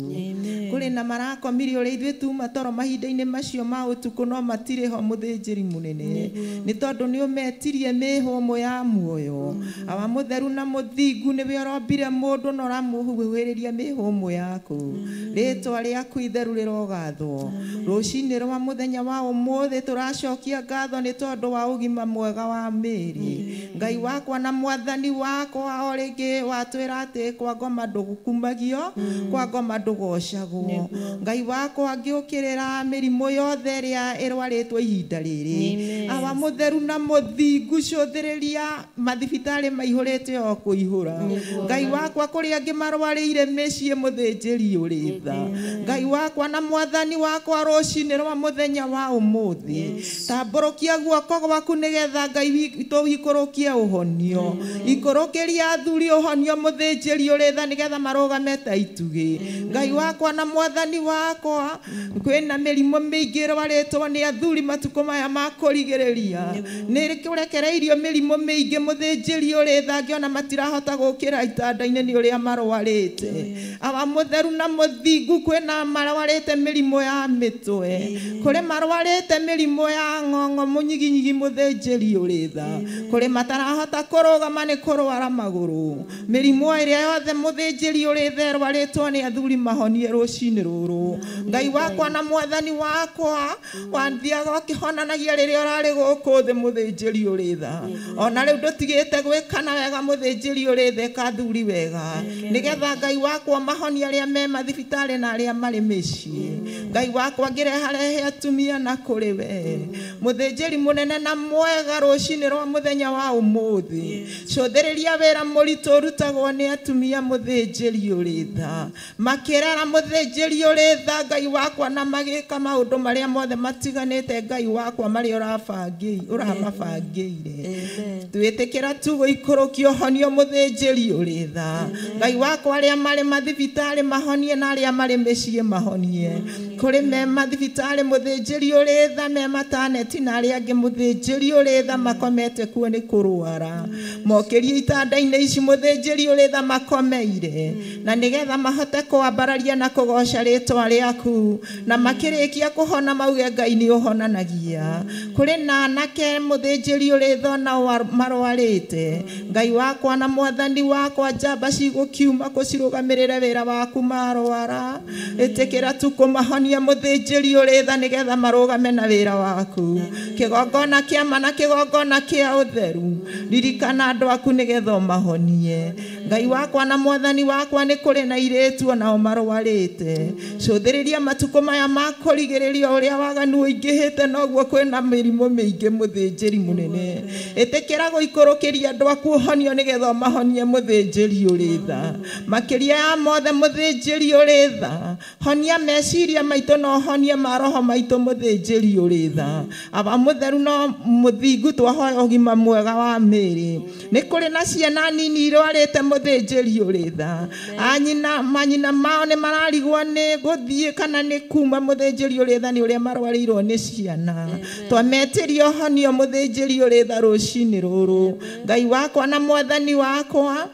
Kũrĩ na marakomire ũrĩa ithuĩ tuma toro mahinda-inĩ macio ma ũtukũ, no matirĩ ho mũthĩnjĩri mũnene, nĩ tondũ nĩ ũmetirie mĩhũmũ ya muoyo. Awa mũtheru na mũthingu nĩwe ũrombire mũndũ na ũramũhuhĩrĩria mĩhũmũ yaku. Rĩtwa rĩaku itheru rĩrogathwo. Rũcinĩ rwa mũthenya wa ũmũthĩ tũracokia ngatho nĩ tondũ wa ũgima mwega wa mĩĩrĩ. Ngai wakwa na mwathani wakwa o rĩngĩ watwĩra atĩ kwa ngoma ndũkumagio, kwa ngoma ndũgocagwo. Ngai wakwa ngĩũkĩrĩra mĩrimũ yothe ĩrĩa ĩrwarĩtwo ihinda rĩrĩ. Awa mũtheru na mũthingu cũthĩrĩria mathibitarĩ maihũrĩte o kũihũra. Ngai wakwa kũrĩa angĩ marwarĩire mĩciĩ mũthĩnjĩri ũrĩ tha. Ngai wakwa na mwathani wakwa rũcinĩ rwa mũthenya wa ũmũthĩ tambũrũkia guoko gwaku nĩgetha Ngai witũ ikũrũkie ũhonio. Ikũrũkĩria athuri ũhonio mũthĩnjĩri ũrĩ tha nĩgetha marũgame ta itugĩ. Ngai wakwa na mwathani wakwa kwĩna mĩrimũ mĩingĩ ĩrwarĩtwo nĩ athuri matukũ maya ma kũrigĩrĩria. Nĩ kũrekereirio mĩrimũ mĩingĩ mũthĩnjĩri ũrĩ tha ngĩona matirahota gũkĩra itanda-inĩ nĩ ũrĩa marwarĩte. Awa mũtheru na mũthingu kwĩna marwarĩte mĩrimũ ya mĩtwe, kũrĩ marwarĩte mĩrimũ ya ng'ong'o mũnyiginyigi mũthĩnjĩri ũrĩ tha, kũrĩ matarahota kũrũgama nĩ kũrwara magũrũ. Mĩrimũ ĩrĩa yothe mũthĩnjĩri ũrĩ tha ĩrwarĩtwo nĩ athuri mahonie rũcinĩ rũrũ. Ngai wakwa na mwathani wakwa wathiaga ũkĩhonanagia rĩrĩa ũrarĩ gũkũ thĩ mũthĩnjĩri ũrĩ tha. Ona rĩu ndũtigĩte gwĩkana wega mũthĩnjĩri ũrĩ tha ĩka athuri wega nĩgetha Ngai wakwa mahonie arĩa me mathibitarĩ na arĩa marĩ mĩciĩ. Ngai wakwa ngĩreharehe atumia na kũrĩ we mũthĩnjĩri mũnene na mwega rũcinĩ rwa mũthenya wa ũmũthĩ. Cũthĩrĩria wĩra mũritũ ũrutagwo nĩ atumia mũthĩnjĩri ũrĩ tha, makĩrera mũthĩnjĩri ũrĩ tha Ngai wakwa na magĩka maũndũ marĩa mothe matiganĩte Ngai wakwa marĩa ũramabangĩire. Twĩtĩkĩra tu gũikũrũkia ũhonio mũthĩnjĩri ũrĩ tha. Ngai wakwa arĩa marĩ mathibitarĩ mahonie na arĩa marĩ mĩciĩ mahonie. Kũrĩ me mathibitarĩ mũthĩnjĩri ũrĩ tha me mataneti na arĩa angĩ mũthĩnjĩri ũrĩ tha makomete kuo nĩ kũrwara. Mokĩrie itanda-inĩ ici mũthĩnjĩri ũrĩ tha makomeire na nĩgetha mahote kwambararia na kũgoca rĩtwa rĩaku na makĩrĩkia kũhona mauge Ngai nĩ ũhonanagia. Kũrĩ na anake mũthĩnjĩri ũrĩ tha ona marwarĩte. Ngai wakwa na mwathani wakwa njamba cigũkiuma kũcirũgamĩrĩre wĩra waku marwara. Ĩtĩkĩra tu kũmahonia mũthĩnjĩri ũrĩ tha nĩgetha marũgame na wĩra waku. Kĩgongona kĩa ma na kĩgongona kĩa ũtheru ririkana andũ aku nĩgetha ũmahonie. Ngai wakwa na mwathani wakwa nĩ kũrĩ na irĩtu onao marwarĩte. Cũthĩrĩria matukũ maya ma kũrigĩrĩria ũrĩa waganu ũingĩhĩte noguo kwĩna mĩrimũ mĩingĩ mũthĩnjĩri mũnene. Ĩtĩkĩra gũikũrũkĩria andũ aku ũhonio nĩgetha ũmahonie mũthĩnjĩri ũrĩ tha. Makĩria ya mothe mũthĩnjĩri ũrĩ tha, honia meciria maitũ na ũhonie maroho maitũ mũthĩnjĩri ũrĩ tha. Aba mũtheru no mũthingu twahoya ũgima mwega wa mĩĩrĩ. Nĩ kũrĩ na ciana nini irwarĩte mũthĩnjĩri ũrĩ tha. Anyina manyina mao nĩ mararigwo nĩ gũthiĩ kana nĩ kuma mũthĩnjĩri ũrĩ tha nĩ ũrĩa marwarĩirwo nĩ ciana. Twametĩria ũhonio mũthĩnjĩri ũrĩ tha rũcinĩ rũrũ. Ngai wakwa na mwathani wakwa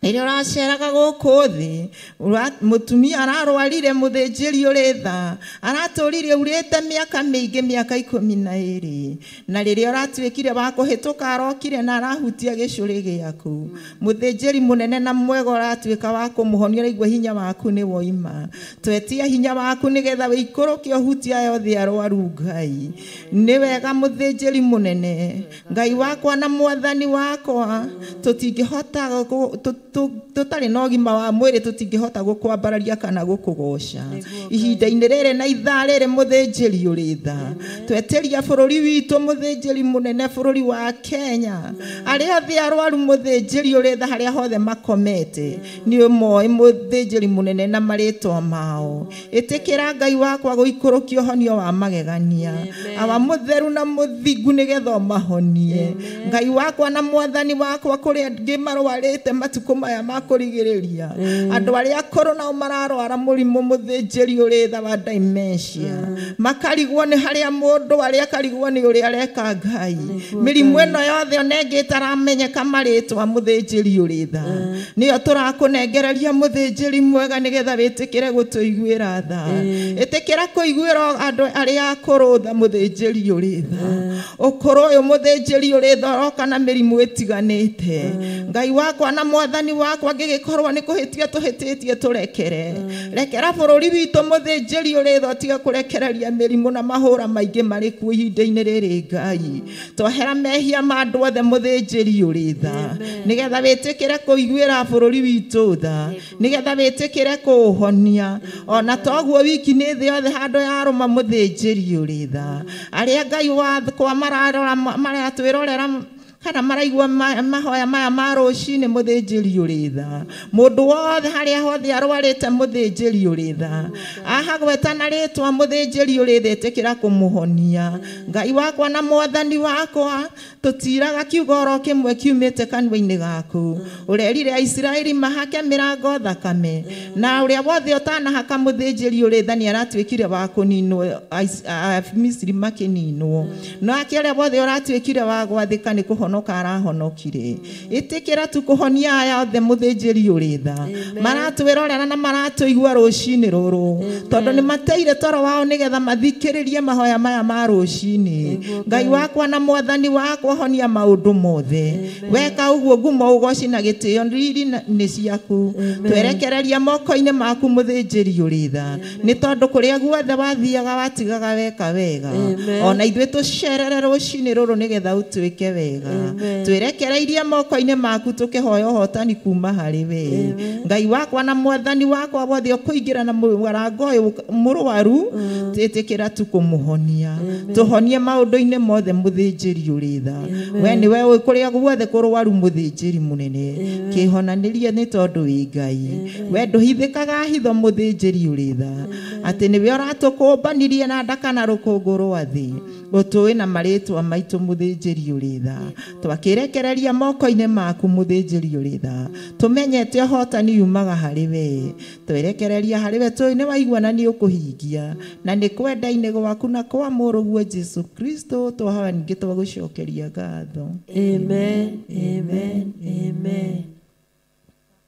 rĩrĩa ũraceraga gũkũ thĩ mũtumia ararwarire mũthĩnjĩri ũrĩ tha aratũrire urĩte mĩaka mĩingĩ mĩaka 12 na rĩrĩa ũratuĩkire wa kũhĩtũka arokire na arahutia gĩcũrĩ gĩaku. Mũthĩnjĩri mũnene na mwega ũratuĩka wa kũmũhonia ũraigua hinya waku nĩ woima. Twetia hinya waku nĩgetha wĩikũrũke ũhutie aya othe arwaru Ngai. Nĩ wega mũthĩnjĩri mũnene Ngai wakwa na mwathani wakwa tũtingĩhota tũtarĩ na ũgima wa mwĩrĩ tũtingĩhota gũkwambararia kana gũkũgoca. Ihinda-inĩ rĩrĩ na ithaa rĩrĩ mũthĩnjĩri ũrĩ tha twetĩria bũrũri witũ mũthĩnjĩri mũnene bũrũri wa Kenya arĩa othe arwaru mũthĩnjĩri ũrĩ tha harĩa hothe makomete nĩ ũmoĩ mũthĩnjĩri mũnene na marĩtwa mao. Ĩtĩkĩra Ngai wakwa gũikũrũkia ũhonio wa magegania. Awa mũtheru na mũthingu nĩgetha ũmahonie. Ngai wakwa na mwathani wakwa kũrĩ angĩ marwarĩte matukũ maya ma kũrigĩrĩria andũ arĩa akũrũ nao mararwara mũrimũ mũthĩnjĩri ũrĩ tha wa dementia makarigwo nĩ harĩa mũndũ arĩa akarigwo nĩ ũrĩa areka Ngai. Mĩrimũ ĩno yothe ona ĩngĩ ĩtaramenyeka marĩtwa mũthĩnjĩri ũrĩ tha nĩyo tũrakũnengereria mũthĩnjĩri mwega nĩgetha wĩtĩkĩre gũtũiguĩra tha. Ĩtĩkĩra kũiguĩra andũ arĩa akũrũ tha mũthĩnjĩri ũrĩ tha. Ũkũrũ ũyũ mũthĩnjĩri ũrĩ tha ũroka na mĩrimũ ĩtiganĩte. Ngai wakwa na mwathani wakwa ngĩgĩkorwo nĩ kũhĩtia tũhĩtĩtie tũrekere rekera bũrũri witũ mũthĩnjĩri ũrĩ tha ũtige kũrekereria mĩrimũ na mahũra maingĩ marĩ kuo ihinda-inĩ rĩrĩ Ngai twehera mehia ma andũ othe mũthĩnjĩri ũrĩ tha nĩgetha wĩtĩkĩre kũiguĩra bũrũri witũ tha nĩgetha wĩtĩkĩre kũũhonia ona toguo wiki nĩ thĩ yothe handũ yarũma mũthĩnjĩri ũrĩ tha arĩa Ngai wakwa mararora maratwĩrorera kana maraigua mahoya maya ma rũcinĩ mũthĩnjĩri ũrĩ tha mũndũ wothe harĩa hothe arwarĩte mũthĩnjĩri ũrĩ tha ahagweta na rĩtwa mũthĩnjĩri ũrĩ tha ĩtĩkĩra kũmũhonia Ngai wakwa na mwathani wakwa tũtiraga kiugo oro kĩmwe kiumĩte kanua-inĩ gaku ũrerire Aisiraeli mahake mĩrango thakame na ũrĩa wothe ũtanahaka mũthĩnjĩri ũrĩ tha nĩaratuĩkire wa kũninwo Misiri makĩninwo no ake ũrĩa wothe ũratuĩkire wa gwathĩka nĩ kũhonoka arahonokire ĩtĩkĩra tu kũhonia aya othe mũthĩnjĩri ũrĩ tha maratwĩrorera na maratũigua rũcinĩ rũrũ tondũ nĩ mateire toro wao nĩgetha mathikĩrĩrie mahoya maya ma rũcinĩ Ngai wakwa na mwathani wakwa honia maũndũ mothe weka ũguo ngumo ũgoci na gĩtĩo riri nĩ ciaku twerekereria moko-inĩ maku mũthĩnjĩri ũrĩ tha nĩ tondũ kũrĩa guothe wathiaga watigaga weka wega ona ithuĩ tũcerere rũcinĩ rũrũ nĩgetha ũtuĩke wega twerekereirie moko-inĩ maku tũkĩhoya ũhotani kuma harĩ we Ngai wakwa na mwathani wakwa wothe ũkũingĩra na mũrango ũyũ mũrwaru ĩtĩkĩra tu kũmũhonia tũhonie maũndũ-inĩ mothe mũthĩnjĩri ũrĩ tha we nĩwe ũĩ kũrĩa guothe kũrwaru mũthĩnjĩri mũnene kĩhonanĩrie nĩ tondũ wĩ Ngai we ndũhithĩkaga hitho mũthĩnjĩri ũrĩ tha atĩ nĩwe ũratũkũmbanirie na nda kana rũkũngũ rwa thĩ ũtũĩ na marĩtwa maitũ mũthĩnjĩri ũrĩ tha twakĩrekereria moko-inĩ maku mũthĩnjĩri ũrĩ tha tũmenyete ũhotani umaga harĩ we twerekereria harĩ we tũĩ nĩ waigua na nĩ ũkũhingia na nĩ kwenda-inĩ gwaku na kwa mũrũguo Jesu Kristo twahoya ningĩ twagũcokeria ngatho. Amen, amen, amen.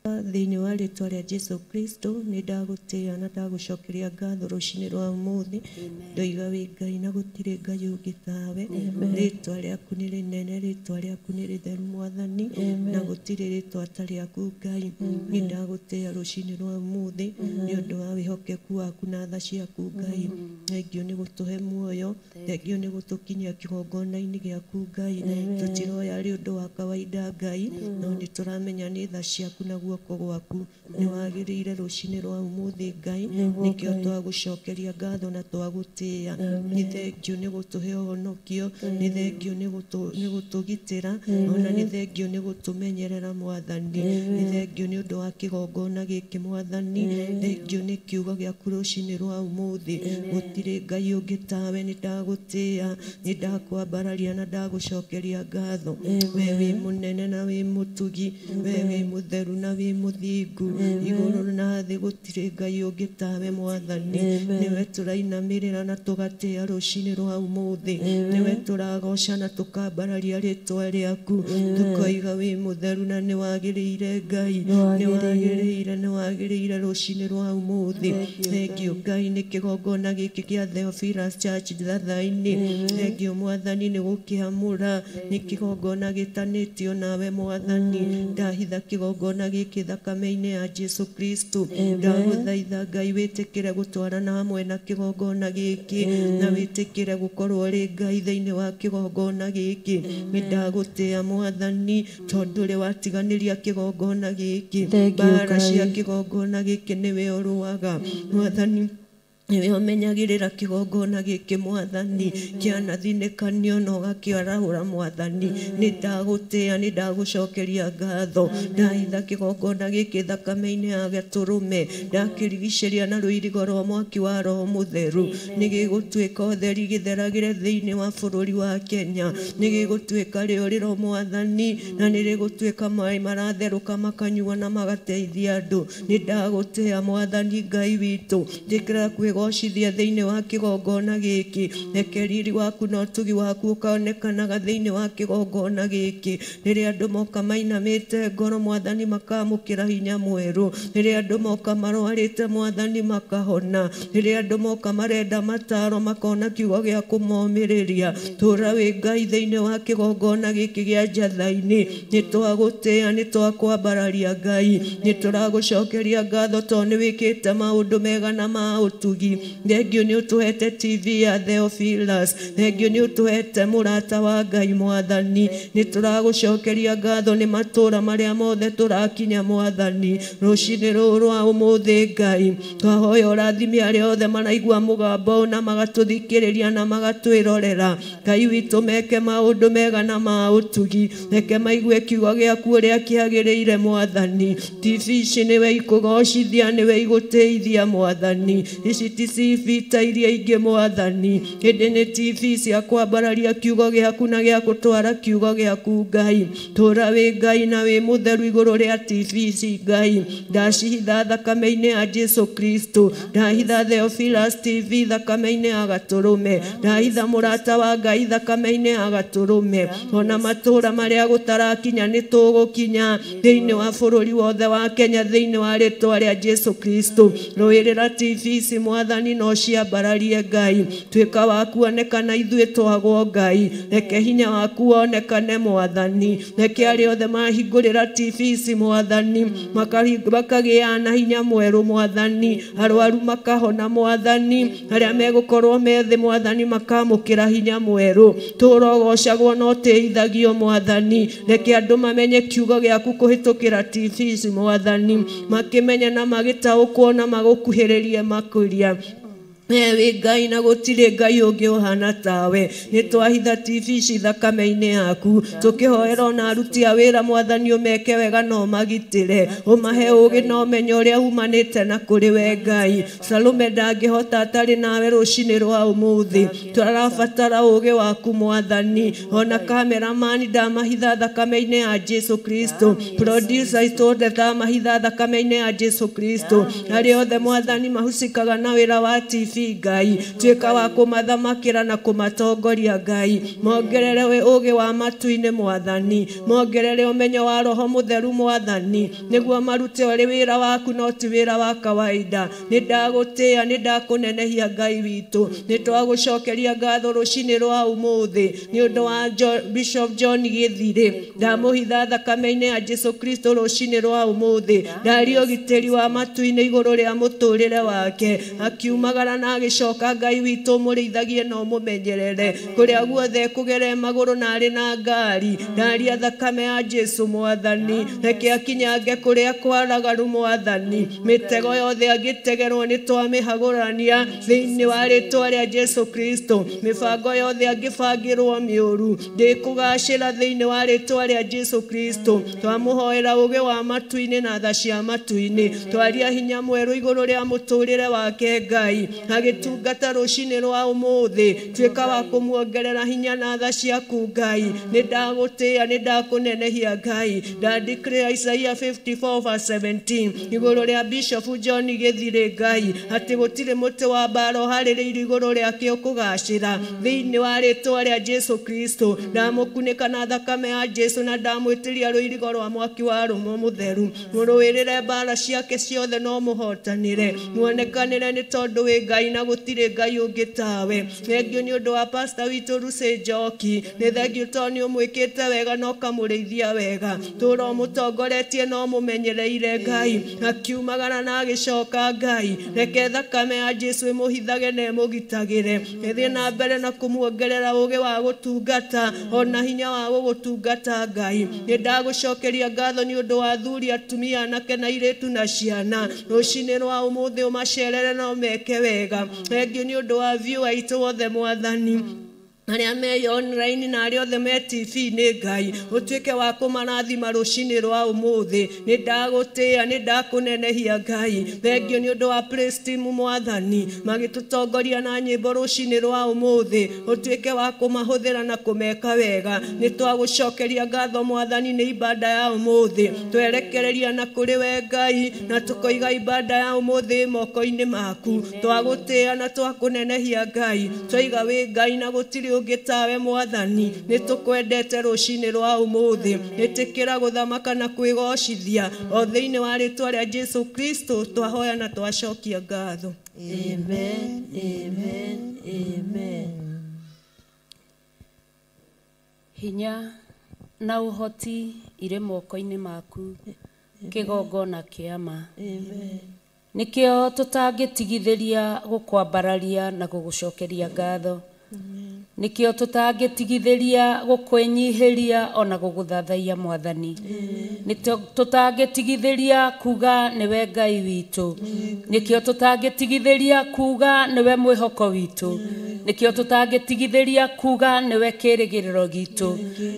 Thĩinĩ wa rĩtwa rĩa Jesu Kristo nĩ ndagũtĩĩa na ndagũcokeria ngatho rũcinĩ rwa ũmũthĩ ndoiga wĩ Ngai na gũtirĩ Ngai ũngĩ tawe rĩtwa rĩaku nĩ rĩnene rĩtwa rĩaku nĩ rĩtheru mwathani na gũtirĩ rĩtwa ta rĩaku Ngai nĩ ndagũtĩĩa rũcinĩ rwa ũmũthĩ nĩ ũndũ wa wĩhokeku waku na tha ciaku Ngai thengio nĩ gũtũhe muoyo thengio nĩ gũtũkinyia kĩgongona-inĩ gĩaku Ngai tũtiroya arĩ ũndũ wa kawaida Ngai no nĩ tũramenya nĩ tha ciaku na guoko gwaku nĩ wagĩrĩire rũcinĩ rwa ũmũthĩ Ngai nĩkĩo twagũcokeria ngatho na twagũtĩĩa nĩ thengio nĩ gũtũhe ũhonokio nĩ thengio nĩ gũtũgitĩra ona nĩ thengio nĩ gũtũmenyerera mwathani nĩ thengio nĩ ũndũ wa kĩgongona gĩkĩ mwathani thengio nĩ kiugo gĩaku rũcinĩ rwa ũmũthĩ gũtirĩ Ngai ũngĩ tawe nĩ ndagũtĩĩa nĩ ndakwambararia na ndagũcokeria ngatho we wĩ mũnene na wĩ mũtugi we wĩ mũtheru na wĩ mũthingu igũrũ na thĩ gũtirĩ Ngai ũngĩ tawe mwathani nĩwe tũrainamĩrĩra na tũgatĩĩa rũcinĩ rwa ũmũthĩ nĩwe tũragoca na tũkambararia rĩtwa rĩaku tũkoiga wĩ mũtheru na nĩ wagĩrĩire Ngai nĩ wagĩrĩire nĩ wagĩrĩire rũcinĩ rwa ũmũthĩ thengio Ngai nĩ kĩgongona gĩkĩ kĩa Theophilus Church thatha-inĩ thengio mwathani nĩ gũkĩamũra nĩ kĩgongona gĩtanĩtio nawe mwathani ndahitha kĩgongona gĩkĩ thakame-inĩ ya Jesu Kristo ndagũthaitha Ngai wĩtĩkĩre gũtwarana hamwe na kĩgongona gĩkĩ na wĩtĩkĩre gũkorwo rĩ Ngai thĩinĩ wa kĩgongona gĩkĩ nĩ ndagũtĩĩa mwathani tondũ rĩ watiganĩria kĩgongona gĩkĩ mbara cia kĩgongona gĩkĩ nĩwe ũrũaga mwathani nĩwe ũmenyagĩrĩra kĩgongona gĩkĩ mwathani kĩanathinĩkanio na ũgakĩarahũra mwathani nĩ ndagũtĩĩa nĩ ndagũcokeria ngatho ndahitha kĩgongona gĩkĩ thakame-inĩ ya gatũrũme ndakĩrigicĩria na rũirigo rwa mwaki wa Roho Mũtheru nĩ gĩgũtuĩka ũtheri gĩtheragĩre thĩinĩ wa bũrũri wa Kenya nĩ gĩgũtuĩka rĩũrĩro mwathani na nĩ rĩgũtuĩka maĩ maratherũka makanyua na magateithia andũ nĩ ndagũtĩĩa mwathani Ngai witũ njĩkĩra ũkĩgocithia thĩinĩ wa kĩgongona gĩkĩ. Reke riri waku na ũtugi waku ũkaonekanaga thĩinĩ wa kĩgongona gĩkĩ. Rĩrĩa andũ moka mainamĩte ngoro Mwathani makamũkĩra hinya mwerũ. Rĩrĩa andũ moka marwarĩte Mwathani makahona. Rĩrĩa andũ moka marenda mataro makona kiugo gĩa kũmomĩrĩria. Tũra wĩ Ngai thĩinĩ wa kĩgongona gĩkĩ gĩa Njatha-inĩ. Nĩ twagũtĩĩa, nĩ twakwambararia Ngai, nĩ tũragũcokeria ngatho tondũ nĩ wĩkĩte maũndũ mega na ma ũtugi. Thengiũ nĩ ũtũhete TV ya Theophilus, thengiũ nĩ ũtũhete mũrata wa Ngai Mwathani. Nĩ tũragũcokeria ngatho nĩ matũra marĩa mothe tũrakinya Mwathani. Rũcinĩ rũrũ rwa ũmũthĩ Ngai, twahoya ũrathime arĩa othe maraigua mũgambo na magatũthikĩrĩria na magatwĩrorera. Ngai witũ meke maũndũ mega na ma ũtugi, reke maigue kiugo gĩaku ũrĩa kĩagĩrĩire Mwathani. TV ici nĩwe ikũgocithia, nĩwe igũteithia Mwathani. Ici ti TV ta iria ingĩ Mwathani, ĩndĩ nĩ TV cia kwambararia kiugo gĩaku na gĩa gũtwara kiugo gĩaku Ngai. Tũra wĩ Ngai na wĩ mũtheru igũrũ rĩa TV ici Ngai. Ndacihitha thakame-inĩ ya Jesu Kristo, ndahitha Theophilus TV thakame-inĩ ya Gatũrũme, ndahitha mũrata wa Ngai thakame-inĩ ya Gatũrũme. Ona matũra marĩa gũtarakinya nĩ tũgũkinya thĩinĩ wa bũrũri wothe wa Kenya thĩinĩ wa rĩtwa rĩa Jesu Kristo. Rũĩrĩra TV ici Mwathani no ciambararie Ngai. Tuĩka wa kuonekana ithuĩ twagwo Ngai. Reke hinya waku wonekane Mwathani. Reke arĩa othe mahingũrĩra TV ici Mwathani makagĩa na hinya mwerũ Mwathani. Arwaru makahona Mwathani. Arĩa megũkorwo me thĩ Mwathani makamũkĩra hinya mwerũ. Tũrogocagwo na ũtĩithagio Mwathani. Reke andũ mamenye kiugo gĩaku kũhĩtũkĩra TV ici Mwathani, makĩmenye na magĩtaũkwo na magũkuhĩrĩrie makĩria. Wĩ Ngai na gũtirĩ Ngai ũngĩ ũhana tawe. Nĩ twahitha TV ici thakame-inĩ yaku, tũkĩhoera ona aruti a wĩra Mwathani ũmeke wega na ũmagitĩre, ũmahe ũũgĩ na ũmenyo ũrĩa umanĩte na kũrĩ we Ngai. Salome ndangĩhota atarĩ nawe rũcinĩ rwa ũmũthĩ. Tũrabatara ũũgĩ waku Mwathani. Ona cameraman ndamahitha thakame-inĩ ya Jesu Kristo, producer itũ othe ndamahitha thakame-inĩ ya Jesu Kristo. Arĩa othe Mwathani mahusikaga na wĩra wa TV Ngai, tuĩka wa kũmathamakĩra na kũmatongoria Ngai. Mongerere ũũgĩ wa matu-inĩ Mwathani, mongerere ũmenyo wa Roho Mũtheru Mwathani, nĩguo marute ũrĩ wĩra waku no ti wĩra wa kawaida. Nĩ ndagũtĩĩa, nĩ ndakũnenehia Ngai witũ. Nĩ twagũcokeria ngatho rũcinĩ rwa ũmũthĩ nĩ ũndũ wa Bishop John Gĩthirĩ. Ndamũhitha thakame-inĩ ya Jesu Kristo rũcinĩ rwa ũmũthĩ. Ndaria ũgitĩri wa matu-inĩ igũrũ rĩa mũtũrĩre wake, akiumagara na agĩcoka. Ngai witũ mũrĩithagie na ũmũmenyerere kũrĩa guothe kũgere magũrũ na arĩ na ngari. Ndaria thakame ya Jesu Mwathani, reke akinyange kũrĩa kwaragaru Mwathani. Mĩtego yothe angĩtegerwo nĩ twamĩhagũrania thĩinĩ wa rĩtwa rĩa Jesu Kristo. Mĩbango yothe angĩbangĩrwo mĩũru ndĩkũgacĩra thĩinĩ wa rĩtwa rĩa Jesu Kristo. Twamũhoera ũũgĩ wa matu-inĩ na tha cia matu-inĩ. Twaria hinya mwerũ igũrũ rĩa mũtũrĩre wake Ngai, agĩtungata rũcinĩ rwa ũmũthĩ. Tuĩka wa kũmuongerera hinya na tha ciaku Ngai. Nĩ ndagũtĩĩa, nĩ ndakũnenehia Ngai. Ndandeclare Isaiah 54 verse 17 igũrũ rĩa Bishop John Gĩthirĩ Ngai, atĩ gũtirĩ mũtĩ wa mbara ũharĩrĩirio igũrũ rĩake ũkũgacĩra thĩinĩ wa rĩtwa rĩa Jesu Kristo. Ndamũkunĩka na thakame ya Jesu na ndamwĩtĩria rũirigo rwa mwaki wa Roho Mũtheru. Mũrũĩrĩre mbara ciake ciothe no mũhotanĩre, muonekanĩre nĩ tondũ wĩ Ngai na gũtirĩ Ngai ũngĩ tawe. Thengiũ nĩ ũndũ wa pastor witũ Lucy Njoki. Nĩ thengiũ tondũ nĩ ũmwĩkĩte wega na ũkamũrĩithia wega. Tũra ũmũtongoretie na ũmũmenyereire Ngai, akiumagara na agĩcoka Ngai. Reke thakame ya Jesu ĩmũhithage na ĩmũgitagĩre. Ĩthiĩ na mbere na kũmuongerera ũũgĩ wa gũtungata ona hinya wa gũgũtungata Ngai. Nĩ ndagũcokeria ngatho nĩ ũndũ wa athuri, atumia, anake na airĩtu na ciana. Rũcinĩ rwa ũmũthĩ ũmacerere na ũmeke wega. Thengiũ nĩ ũndũ wa viewer aitũ othe Mwathani. Arĩa me online na arĩa othe me TV-inĩ Ngai ũtuĩke wa kũmarathima rũcinĩ rwa ũmũthĩ. Nĩ ndagũtĩĩa, nĩ ndakũnenehia Ngai. Thengio nĩ ũndũ wa praise team Mwathani magĩtũtongoria na nyĩmbo rũcinĩ rwa ũmũthĩ, ũtuĩke wa kũmahũthĩra na kũmeka wega. Nĩ twagũcokeria ngatho Mwathani nĩ ibada ya ũmũthĩ, twerekereria na kũrĩ we Ngai, na tũkoiga ibada ya ũmũthĩ moko-inĩ maku. Twagũtĩĩa na twakũnenehia Ngai, twaiga wĩ Ngai na gũtirĩ ũngĩ tawe Mwathani. Nĩ tũkwendete rũcinĩ rwa ũmũthĩ, ĩtĩkĩra gũthamaka na kwĩgocithia o thĩinĩ wa rĩtwa rĩa Jesu Kristo twahoya na twacokia ngatho. Amen, amen, amen. Hinya na ũhoti irĩ moko-inĩ maku, kĩgongona kĩa ma. Amen. Nĩkĩo tũtangĩtigithĩria gũkwambararia na gũgũcokeria ngatho. Nĩkĩo tũtangĩtigithĩria gũkwĩnyihĩria ona gũgũthathaiya Mwathani. Nĩ tũtangĩtigithĩria kuga nĩwe Ngai witũ. Nĩkĩo tũtangĩtigithĩria kuga nĩwe mwĩhoko witũ. Nĩkĩo tũtangĩtigithĩria kuga nĩwe kĩrĩgĩrĩro gitũ.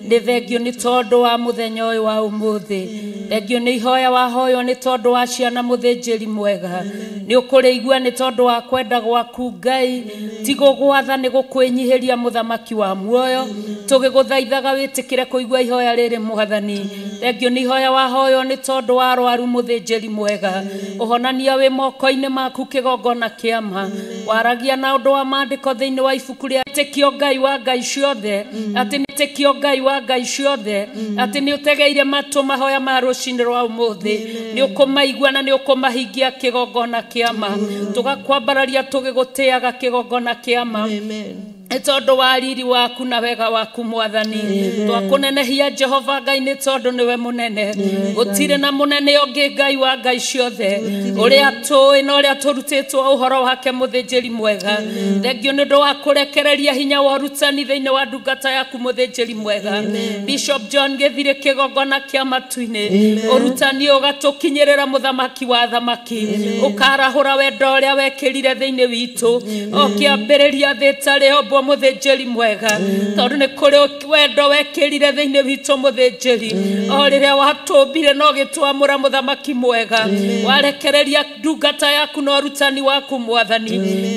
Nĩ thengio nĩ tondũ wa mũthenya ũyũ wa ũmũthĩ. Thengio nĩ ihoya wahoywo nĩ tondũ wa ciana mũthĩnjĩri mwega. Nĩ ũkũrĩigua nĩ tondũ wa kwenda gwaku Ngai. Ti gũgwatha nĩ gũkwĩnyihĩria mũthamaki wa muoyo. Tũgĩgũthaithaga wĩtĩkĩre kũigua ihoya rĩrĩ Mwathani. Thengio nĩ ihoya wahoywo nĩ tondũ wa arwaru mũthĩnjĩri mwega. Ũhonania wĩ moko-inĩ maku kĩgongona kĩa ma. Waragia na ũndũ wa maandĩko thĩinĩ wa ibuku rĩa ĩtĩkio Ngai wa Ngai ciothe, atĩ nĩ ĩtĩkio Ngai wa Ngai ciothe, atĩ nĩ ũtegeire matũ mahoya ma rũcinĩ rwa ũmũthĩ. Nĩ ũkũmaigua na nĩ ũkũmahingia kĩgongona kĩa ma. Tũgakwambararia tũgĩgũtĩaga kĩgongona kĩa ma. Amen. Nĩ tondũ wa riri waku na wega waku Mwathani. Twakũnenehia Jehova Ngai nĩ tondũ nĩwe mũnene. Gũtirĩ na mũnene ũngĩ Ngai wa Ngai ciothe, ũrĩa tũĩ na ũrĩa tũrutĩtwo ũhoro wake mũthĩnjĩri mwega. Thengio nĩ ũndũ wa kũrekereria hinya wa ũrutani thĩinĩ wa ndungata yaku mũthĩnjĩri mwega Bishop John Gĩthirĩ kĩgongona kĩa matu-inĩ. Ũrutani ũgatũkinyĩrĩra mũthamaki wa thamaki, ũkarahũra wendo ũrĩa wekĩrire thĩinĩ witũ o kĩambĩrĩria thĩ ĩtarĩ ombwo mũthĩnjĩri mwega, tondũ nĩ kũrĩ wendo wekĩrire thĩinĩ witũ mũthĩnjĩri o rĩrĩa watũmbire no gĩtwamũra mũthamaki mwega. Warekereria ndungata yaku na ũrutani waku Mwathani,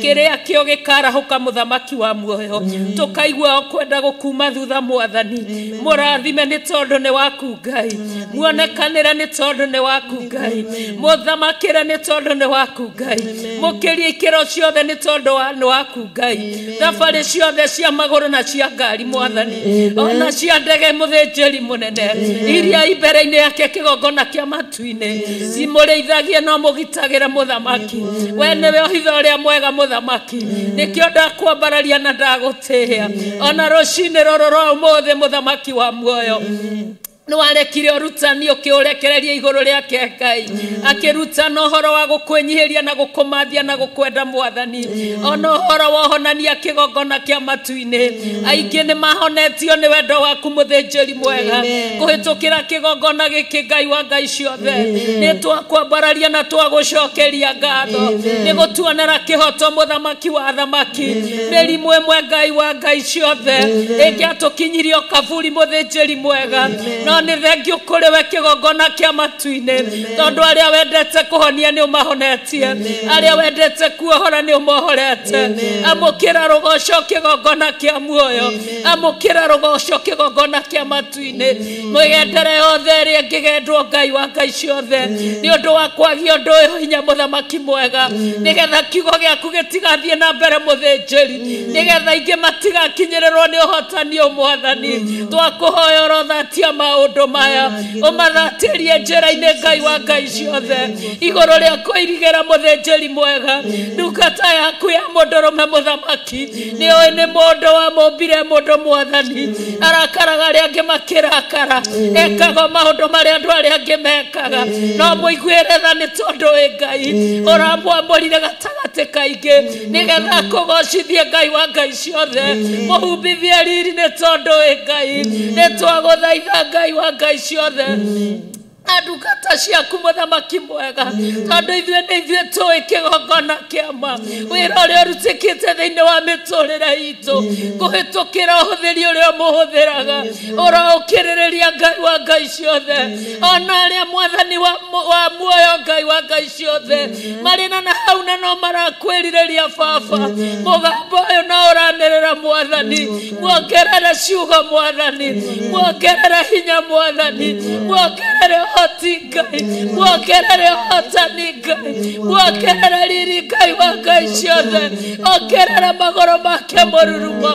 kĩrĩa kĩo gĩkarahũka mũthamaki wa muoyo. Tũkaigua o kwenda gũkuma thutha Mwathani. Mũrathime nĩ tondũ nĩ waku Ngai, muonekanĩre nĩ tondũ nĩ waku Ngai, mũthamakĩre nĩ tondũ nĩ waku Ngai, mũkĩrie ikĩro ciothe nĩ tondũ nĩ waku Ngai. Thabarĩ ciothe cia magũrũ na cia ngari Mwathani, ona cia ndege mũthĩnjĩri mũnene iria i mbere-inĩ yake kĩgongona kĩa matu-inĩ, cimũrĩithagie no mũgitagĩre mũthamaki. We nĩwe ũhitho ũrĩa mwega mũthamaki, nĩkĩo ndakwambararia na ndagũtĩĩa ona rũcinĩ rũrũ rwa ũmũthĩ mũthamaki wa muoyo. Nĩ warekire ũrutani ũkĩũrekereria igũrũ rĩake Ngai, akĩrutana ũhoro wa gũkwĩnyihĩria na gũkũmathia na gũkwenda Mwathani, ona ũhoro wa ũhonania kĩgongona kĩa matu-inĩ. Aingĩ nĩ mahonetio nĩ wendo waku mũthĩnjĩri mwega kũhĩtũkĩra kĩgongona gĩkĩ Ngai wa Ngai ciothe. Nĩ twakwambararia na twagũcokeria ngatho nĩ gũtuonera kĩhoto mũthamaki wa thamaki. Mĩrimũ ĩmwe Ngai wa Ngai ciothe ĩngĩatũkinyirio kaburi mũthĩnjĩri mwega, no nĩ thengio kũrĩ we kĩgongona kĩa matu-inĩ, tondũ arĩa wendete kũhonia nĩ ũmahonetie, arĩa wendete kuohora nĩ ũmohorete. Amũkĩra rũgoco kĩgongona kĩa muoyo, amũkĩra rũgoco kĩgongona kĩa matu-inĩ. Mĩgendere yothe ĩrĩa ĩngĩgendwo Ngai wa Ngai ciothe nĩ ũndũ wa kwagia ũndũ ũyũ hinya mũthamaki mwega, nĩgetha kiugo gĩaku gĩtigathiĩ na mbere mũthĩnjĩri, nĩgetha aingĩ matigakinyĩrĩrwo nĩ ũhotani ũyũ Mwathani. Twakũhoya ũrothatia maũndũ maya, ũmathatĩrie njĩra-inĩ Ngai wa Ngai ciothe igũrũ rĩa kũirigĩra mũthĩnjĩri mwega. Ndungata yaku ya mũndũrũme mũthamaki nĩ ũĩ nĩ mũndũ wamũmbire mũndũ Mwathani, arakaraga arĩa angĩ makĩrakara, ekaga maũndũ marĩa andũ arĩa angĩ mekaga, no mũiguĩre tha nĩ tondũ wĩ Ngai ũramwamũrire gatagatĩ kaingĩ nĩgetha akũgocithie Ngai wa Ngai ciothe. Mũhumbithie riri nĩ tondũ wĩ Ngai. Nĩ twagũthaitha Ngai wa Ngai ciothe. Na ndungata ciaku mũthamaki mwega tondũ ithuĩ nĩ ithuĩ tũĩ kĩgongona kĩama wĩra ũrĩa ũrutĩkĩte thĩinĩ wa mĩtũrĩre itũ kũhĩtũkĩra ũhũthĩri ũrĩa ũmũhũthĩraga ũroũkĩrĩrĩria Ngai wa Ngai ciothe ona arĩa mwathani wa muoyo Ngai wa Ngai ciothe marĩ na hau na no marakwĩrirĩria baba mũgambo ũyũ no ũranĩrĩra mwathani muongerere ciugo mwathani muongerere hinya mwathani muongerere ũhoti Ngai muongerere ũhotani Ngai muongerere riri Ngai wa Ngai ciothe ongerera magũrũ make mũrurumo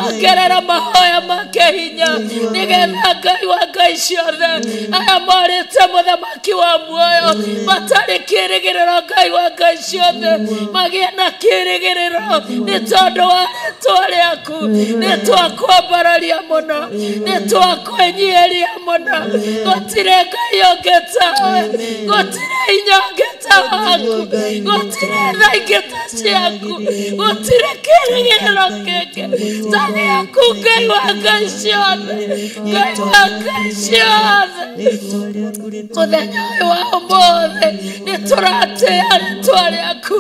ongerera mahoya make hinya nĩgetha Ngai wa Ngai ciothe aya morĩte mũthamaki wa muoyo matarĩ kĩrĩgĩrĩro Ngai wa Ngai ciothe magĩe na kĩrĩgĩrĩro nĩ tondũ wa rĩtwa rĩaku nĩ twakwambararia mũno nĩ twakwĩnyihĩria mũno gũtirĩ Ngai ũngĩ tawe gũtirĩ hinya ũngĩ ta waku gũtirĩ tha ingĩ ta ciaku gũtirĩ kĩrĩgĩrĩro kĩngĩ ta gĩaku Ngai wa Ngai ciothe Ngai wa Ngai ciothe mũthenya ũyũ wa ũmũthĩ nĩ tũratĩĩa rĩtwa rĩaku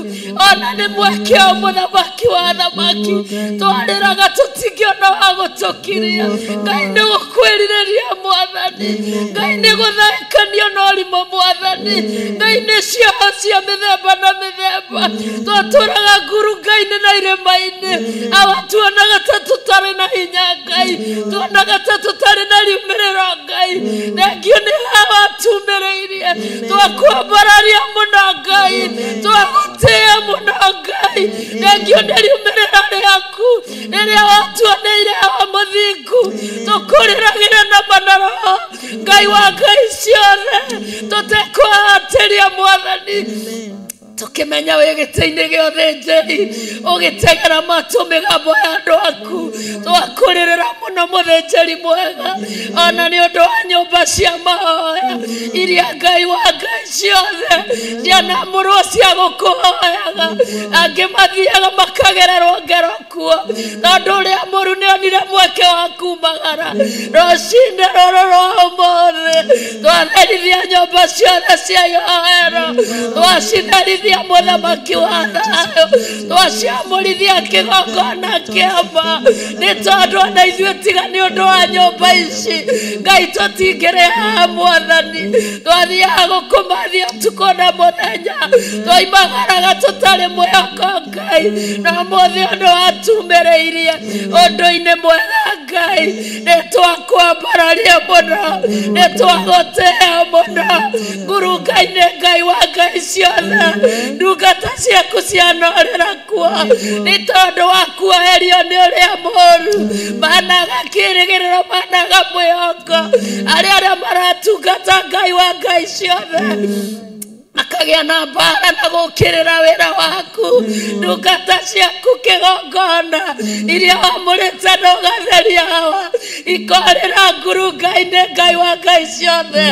ona nĩ mweke o mũthamaki wa thamaki twarĩraga tũtingĩona wa gũtũkiria Ngai nĩ gũkwĩrirĩria mwathani Ngai nĩ gũthaĩkanio na ũrimũ mwathani Ngai nĩ cioho cia mĩthemba na mĩthemba twatũraga ngurunga-inĩ na irĩma-inĩ awa tuonaga ta tũtarĩ na hinya Ngai tuonaga ta tũtarĩ na riumĩrĩro Ngai thengio nĩ hawa tumĩrĩirie twakwambararia mũno Ngai twagũtĩĩa mũno Ngai thengio nĩ riumĩrĩro rĩaku rĩrĩa watuoneire hawa mũthingu tũkũrĩragĩra na manoroho Ngai wa Ngai ciothe tũtekwahatĩria mwathani tukimenya wĩ gĩtĩ-inĩ gĩa ũthĩnjĩri ũgĩtegera matũ mĩgambo ya andũ aku twakũrĩrĩra mũno mũthĩnjĩri mwega ona nĩ ũndũ wa nyũmba cia mahoya iria Ngai wa Ngai ciothe cianamũrwo cia gũkũhoyaga angĩ mathiaga makagererwo ngero kuo tondũ ũrĩa mũru nĩonire mweke wa kumagara rũcinĩ rũrũ rwa ũmũthĩ twatherithia nyũmba ciothe cia ihoero twacitherithia mũthamaki wa thayũ twaciamũrithia kĩgongona kĩama nĩ tondũ ona ithuĩ tiga nĩ ũndũ wa nyũmba ici Ngai tũtingĩrĩ haha mwathani twathiaga gũkũmathia ũtukũ na mũthenya twaimagaraga tũtarĩ mwĩhoko Ngai na ũmũthĩ ũndũ watumĩrĩirie ũndũ-inĩ mwega Ngai nĩ twakwambararia mũno nĩ twagũtĩĩa mũno ngurunga-inĩ Ngai wa Ngai ciothe ndungata ciaku cianorĩra kuo nĩ tondũ wa kuoherio nĩ ũrĩa mũũru managa kĩrĩgĩrĩro managa mwĩhoko arĩa maratungata Ngai wa Ngai ciothe akagĩa na mbara na gũkĩrĩra wĩra waku ndungata ciaku kĩgongona iria wamũrĩte na ũgatheria hawa ikorĩra ngurunga-inĩ Ngai wa Ngai ciothe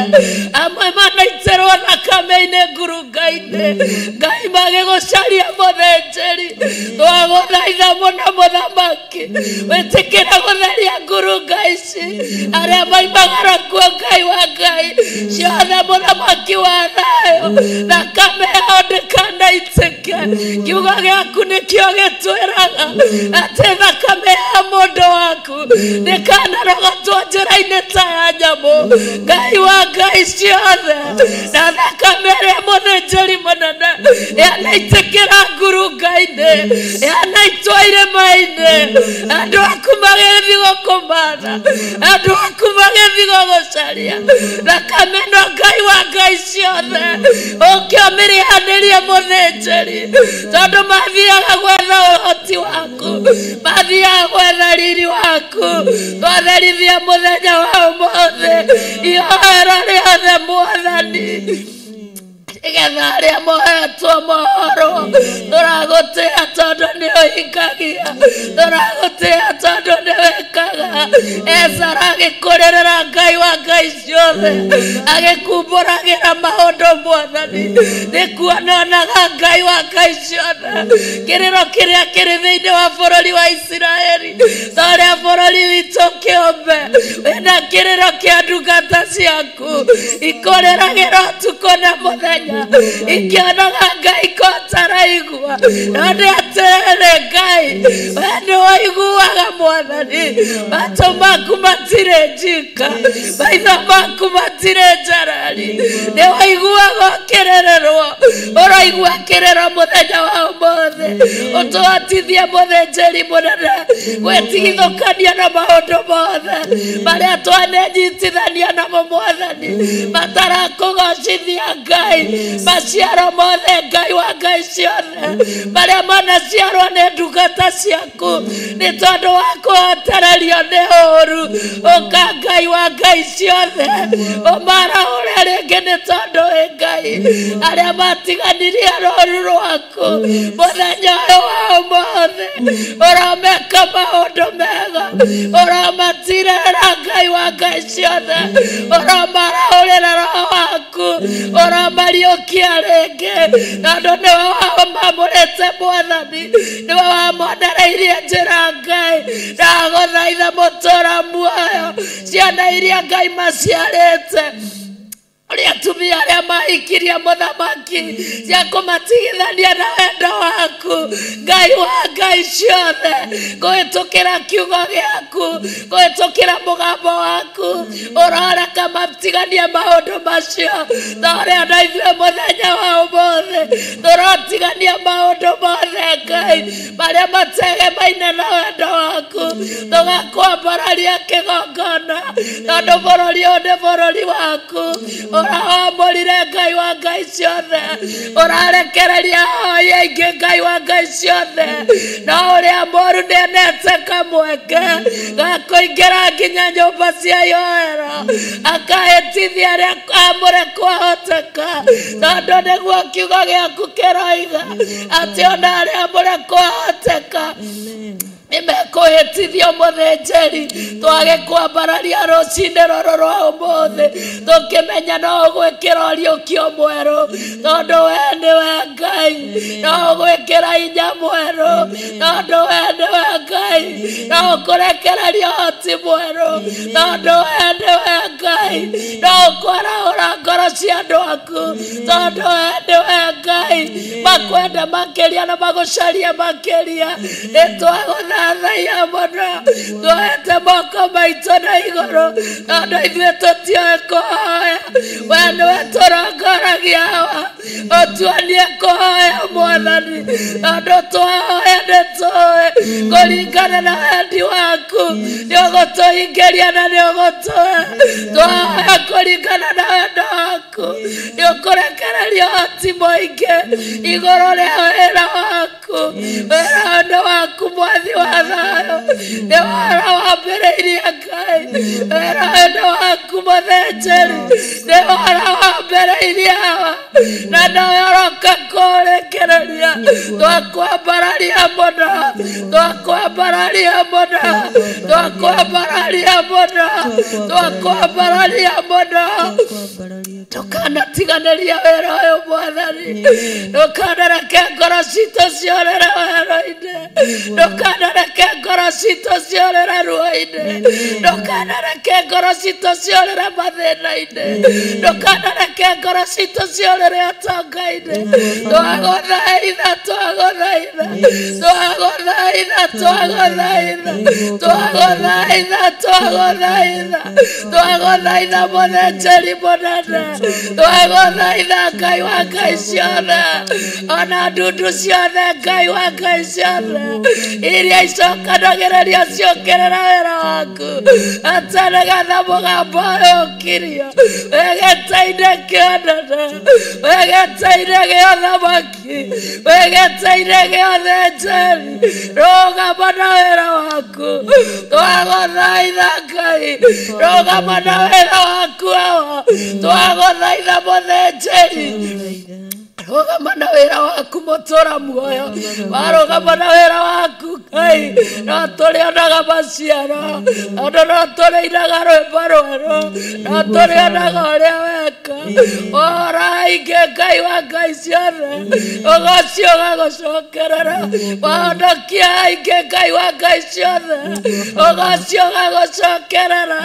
amwe manaitĩrwo thakame-inĩ ngurunga-inĩ Ngai magĩgũcaria mũthĩnjĩri twagũthaitha mũno mũthamaki wĩtĩkĩre gũtheria ngurunga ici arĩa maimagara kuo Ngai wa Ngai ciothe mũthamaki wa thayũ thakame yao ndĩkanaitĩke kiugo gĩaku nĩkĩo gĩtwĩraga atĩ thakame ya mũndũ waku ndĩkanarogotwo njĩra-inĩ ta ya nyamũ Ngai wa Ngai ciothe na thakame ĩrĩa mũthĩnjĩri mũnene yanaitĩkĩra ngurunga-inĩ yanaitwo irĩma-inĩ andũ aku magĩthiĩ gũkũmatha andũ aku magĩthiĩ gũgũcaria thakame ĩno Ngai wa Ngai ciothe ũkĩomĩrĩhanĩria mũthĩnjĩri tondũ mathiaga gwetha ũhoti waku mathiaga gwetha riri waku twatherithia mũthenya wa ũmũthĩ ihoero rĩothe mwathani Nĩgetha arĩa mohetwo mohorwo. Tũragũtĩĩa tondũ nĩ ũhingagia. Tũragũtĩĩa tondũ nĩ wĩkaga. Ezara agĩkũrĩrĩra Ngai wa Ngai ciothe, agĩkumbũragĩra maũndũ Mwathani. Nĩ kuononaga Ngai wa Ngai ciothe kĩrĩro kĩrĩa kĩrĩ thĩinĩ wa bũrũri wa Isiraeli, ta ũrĩa bũrũri witũ kĩũmbe wĩna kĩrĩro kĩa ndungata ciaku ikũrĩragĩra ũtukũ na mũthenya, ikĩonaga Ngai ko ũtaraigua. No nĩ atĩrĩrĩ Ngai, we nĩ ũiguaga Mwathani. Matũ maku matirĩ njika, maitho maku matirĩ njarari. Nĩ ũiguaga ũkĩrĩrĩrwo, ũraigua kĩrĩro mũthenya wa ũmũthĩ. Ũtũhotithie mũthĩnjĩri mũnene gwĩtigithũkania na maũndũ mothe marĩa twanenyitithania namo Mwathani, matarakũgocithia Ngai. Maciaro mothe Ngai wa Ngai ciothe marĩa manaciarwo nĩ ndungata ciaku nĩ tondũ wa kũhotererio nĩ ũũru, ũka Ngai wa Ngai ciothe ũmarahũre rĩngĩ nĩ tondũ wĩ Ngai. Arĩa matiganirie rũũru rwaku mũthenya ũyũ wa ũmũthĩ, ũrameka maũndũ mega, ũramatirĩrĩra Ngai wa Ngai ciothe, ũramarahũrĩra roho waku, ũramariũkia rĩngĩ, tondũ nĩwe wamamũrĩte Mwathani, nĩwe wamonereirie njĩra Ngai. Ndagũthaitha mũtũũra muoyo, ciana iria Ngai maciarĩte, ũrĩa atumia arĩa mahikirie mũthamaki, cia kũmatigithania na wendo waku Ngai wa Ngai ciothe, kũhĩtũkĩra kiugo gĩaku, kũhĩtũkĩra mũgambo waku, ũroreka matiganie maũndũ macio, ta ũrĩa na ithuĩ mũthenya wa ũmũthĩ tũrotigania maũndũ mothe Ngai marĩa mategemaine na wendo waku, tũgakwambararia kĩgongona, tondũ bũrũri ũyũ nĩ bũrũri waku. Ũrawamũrire Ngai wa Ngai ciothe, ũrarekereria ahoi aingĩ Ngai wa Ngai ciothe, no ũrĩa mũũru nĩonete kamweke ga kũingĩra nginya nyũmba cia ihoero, akahĩtithia arĩa amũre kwahoteka, tondũ nĩguo kiugo gĩaku kĩroiga atĩ ona arĩa amũre kwahoteka nĩmekũhĩtithio mũthĩnjĩri. Twagĩkwambararia rũcinĩ rũrũ rwa ũmũthĩ, tũkĩmenya no ũgwĩkĩra ũriũkio mwerũ, tondũ we nĩwe Ngai. No ũgwĩkĩra hinya mwerũ, tondũ we nĩwe Ngai. No ũkũrekereria ũhoti mwerũ, tondũ we nĩwe Ngai. No ũkwarahũra ngoro cia andũ aku, tondũ we nĩwe Ngai. Makwenda makĩria na magũcarie makĩria. Nĩ twagũthathaiya mũno, tuoete moko maitũ na igũrũ, tondũ ithuĩ tũtiũĩ kũhoya. We nĩwe tũrongoragia hawa, ũtuonie kũhoya Mwathani, tondũ twahoya nĩ tũĩ kũringana na wendi waku nĩ ũgũtũhingĩria na nĩ ũgũtũhe. Twahoya kũringana na wendo waku, nĩ ũkũrekereria ũhoti mũingĩ igũrũ rĩa wĩra waku. Wĩra ũyũ nĩ waku Mwathi wa thayũ, nĩ wara wambĩrĩirie Ngai. Wĩra ũyũ nĩ waku mũthĩnjĩri, nĩ wara wambĩrĩirie hawa, na nowe ũroka kũrĩkĩrĩria. Twakwambararia mũno, twakwambararia mũno, twakwambararia mũno, twakwambararia mũno. Ndũkanatiganĩria wĩra ũyũ Mwathani, ndũkanareke ngoro citũ ciorĩre werũ-inĩ, ndũkanareke ngoro citũ ciorĩre ruo-inĩ, ndũkanareke ngoro citũ ciorĩre mathĩna-inĩ, ndũkanareke ngoro citũ ciorĩre ũtonga-inĩ. Twagũthaitha, twagũthaitha, twagũthaitha, twagũthaitha, twagũthaitha, twagũthaitha, twagũthaitha mũthĩnjĩri mũnene, twagũthaitha Ngai wa Ngai ciothe, ona ndundu ciothe Ngai wa Ngai ciothe iria icokanagĩrĩria ciũkĩrĩra wĩra waku, atĩ nĩgetha mũgambo ũyũ ũkirio wĩgĩte-inĩ kĩonene wĩ gĩtĩ-inĩ gĩa ũthamaki wĩ gĩtĩ-inĩ gĩa ũthĩnjĩri rũgama na wĩra waku twagũthaitha Ngai rũgama na wĩra waku Awa twagũthaitha mũthĩnjĩri rũgama na wĩra waku mũtũra muoyo warũgama na wĩra waku Ngai no tũrĩonaga maciaro tondũ no tũrĩinaga rwĩmbo rwerũ no tũrĩonaga ũrĩa weka woraingĩ Ngai wa Ngai ciothe ũgoci ũgagũcokerera wahonokia aingĩ Ngai wa Ngai ciothe ũgoci ũgagũcokerera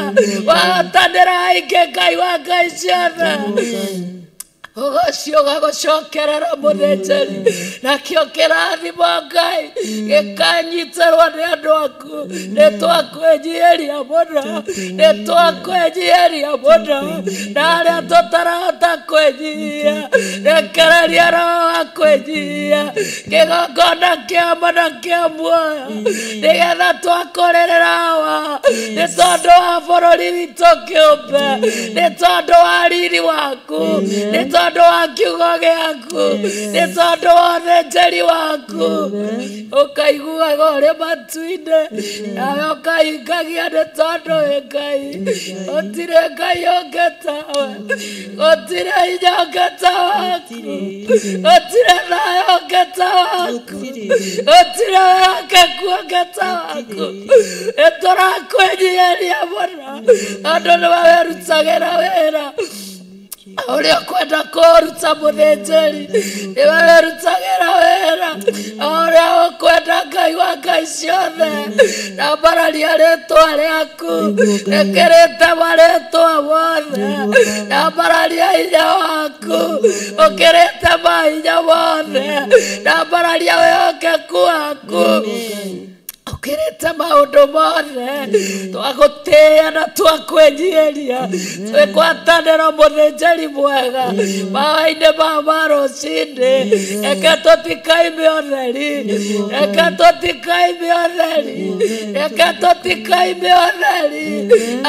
wahotanĩra aingĩ Ngai wa Ngai ciothe ũgoci ũgagũcokerera mũthĩnjĩri nakĩo kĩrathimo Ngai gĩkanyitĩrwo nĩ andũ aku nĩ twakwĩnyihĩria mũno nĩ twakwĩnyihĩria mũno na arĩa tũtarahota kwĩnyihia rekereria roho wa kwĩnyihia kĩgongona kĩa ma na kĩa muoyo nĩgetha twakũrĩrĩra Awa nĩ tondũ wa bũrũri witũ kĩũmbe nĩ tondũ wa riri waku nĩ tondũ wa kiugo gĩaku nĩ tondũ wa ũthĩnjĩri waku ũkaiguaga ũrĩ matu-inĩ nawe ũkahingagia nĩ tondũ wĩ Ngai gũtirĩ Ngai ũngĩ tawe gũtirĩ hinya ũngĩ ta waku gũtirĩ thayũ ũngĩ ta waku gũtirĩ wĩhokeku ũngĩ ta waku nĩ tũrakwĩnyihĩria mũno tondũ nĩwe wĩrutagĩra wĩra ũrĩa ũkwenda kũruta mũthĩnjĩri nĩwe wĩrutagĩra wĩra ũrĩa ũkwenda Ngai wa Ngai ciothe na mbararia rĩtwa rĩaku ĩkĩrĩte marĩtwa mothe na mbararia hinya waku ũkĩrĩte mahinya mothe na mbararia wĩhokeku waku ũkĩrĩte maũndũ mothe twagũtĩĩa na twakwĩnyiĩria twĩgwatanĩro mũthĩnjĩri mwega mawa-inĩ ma marũcinĩ reke tũtikaime ũtheri reke tũtikaime ũtheri reke tũtikaime ũtheri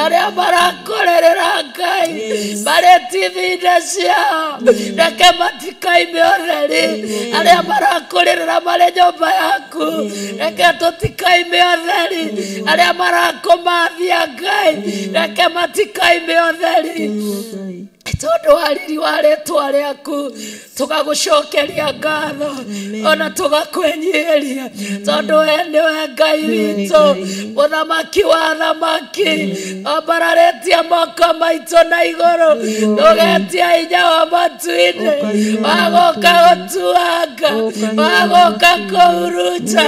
arĩa marakũrĩrĩra Ngai marĩ TV-inĩ ciao reke matikaime ũtheri arĩa marakũrĩrĩra marĩ nyũmba yaku reke tũtikaime ũtheri arĩa marakũmathia Ngai reke matikaime ũtheri tondũ wa riri wa rĩtwa rĩaku tũgagũcokeria ngatho ona tũgakwĩnyihĩria tondũ we nĩwe Ngai witũ mũthamaki wa athamaki wambararĩtie moko maitũ na igũrũ tũgetia hinya wa matu-inĩ wagũka gũtuanga wagũka kũhurunja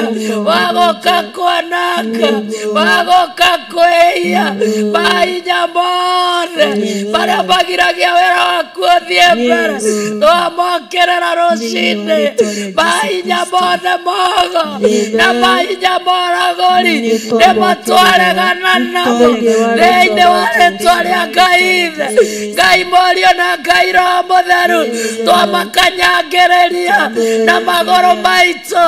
wagũka kwananga wagũka kwĩhia mahinya mothe marĩa magiragia wĩra waku ũthiĩ mbere twamokĩrĩra rũcinĩ mahinya mothe mogo na mahinya moragũri nĩmo twaregana namo thĩinĩ wa rĩtwa rĩa Ngai Ithe Ngai Mũriũ na Ngai Roho Mũtheru twamakanyangĩrĩria na magũrũ maitũ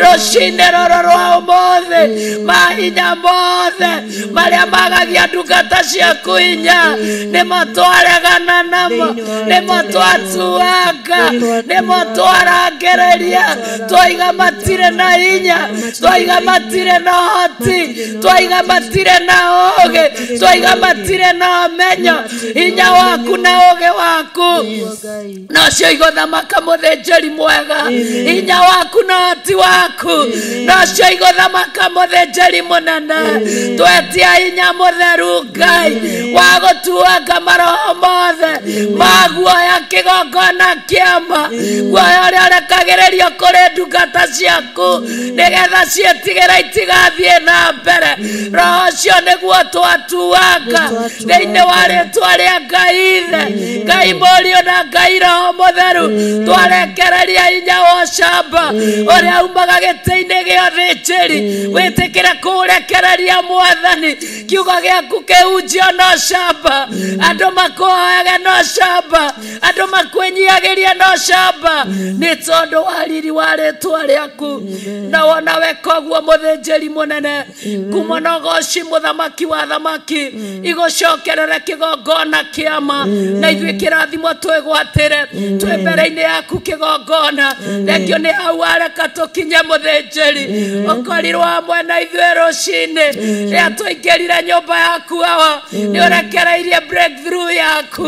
rũcinĩ rũrũ rwa ũmũthĩ mahinya mothe marĩa magagia ndungata ciaku hinya nĩmo twaregana namo nĩmo twatuanga nĩmo twarangĩrĩria twaiga matirĩ na hinya twaiga matirĩ na ũhoti twaiga matirĩ na ũũgĩ twaiga matirĩ na ũmenyo hinya waku na ũũgĩ waku nocio igũthamaka mũthĩnjĩri mwega hinya waku na ũhoti waku nocio igũthamaka mũthĩnjĩri mũnene twetia hinya mũtheru Ngai wa gũtuanga maroho mothe maguoya kĩgongona kĩama guoya ũrĩa ũrekagĩrĩrio kũrĩ ndungata ciaku nĩgetha ciĩtigĩre itigathiĩ na mbere roho ũcio nĩguo twatuanga thĩinĩ wa rĩtwa rĩa Ngai Ithe Ngai Mũriũ na Ngai Roho Mũtheru twarekereria hinya wa ũcamba ũrĩa umaga gĩtĩ-inĩ gĩa ũthĩnjĩri wĩtĩkĩre kũũrekereria Mwathani kiugo gĩaku kĩhunjio na ũcamba andũ makũhoyage na camba, andũ makwĩnyiagĩrie na ũcamba, nĩ tondũ wa riri wa rĩtwa rĩaku. Na wona weka ũguo mũthĩnjĩri mũnene, ngumo na ũgoci mũthamaki wa thamaki igũcokerere kĩgongona kĩama, na ithuĩ kĩrathimo twĩgwatĩre twĩ mbere-inĩ yaku kĩgongona. Thengio nĩ hau wareka tũkinye mũthĩnjĩri, ũkorirwo hamwe na ithuĩ rũcinĩ rĩrĩa tũingĩrire nyũmba yaku awa, nĩ ũrekereirie breakthrough yaku.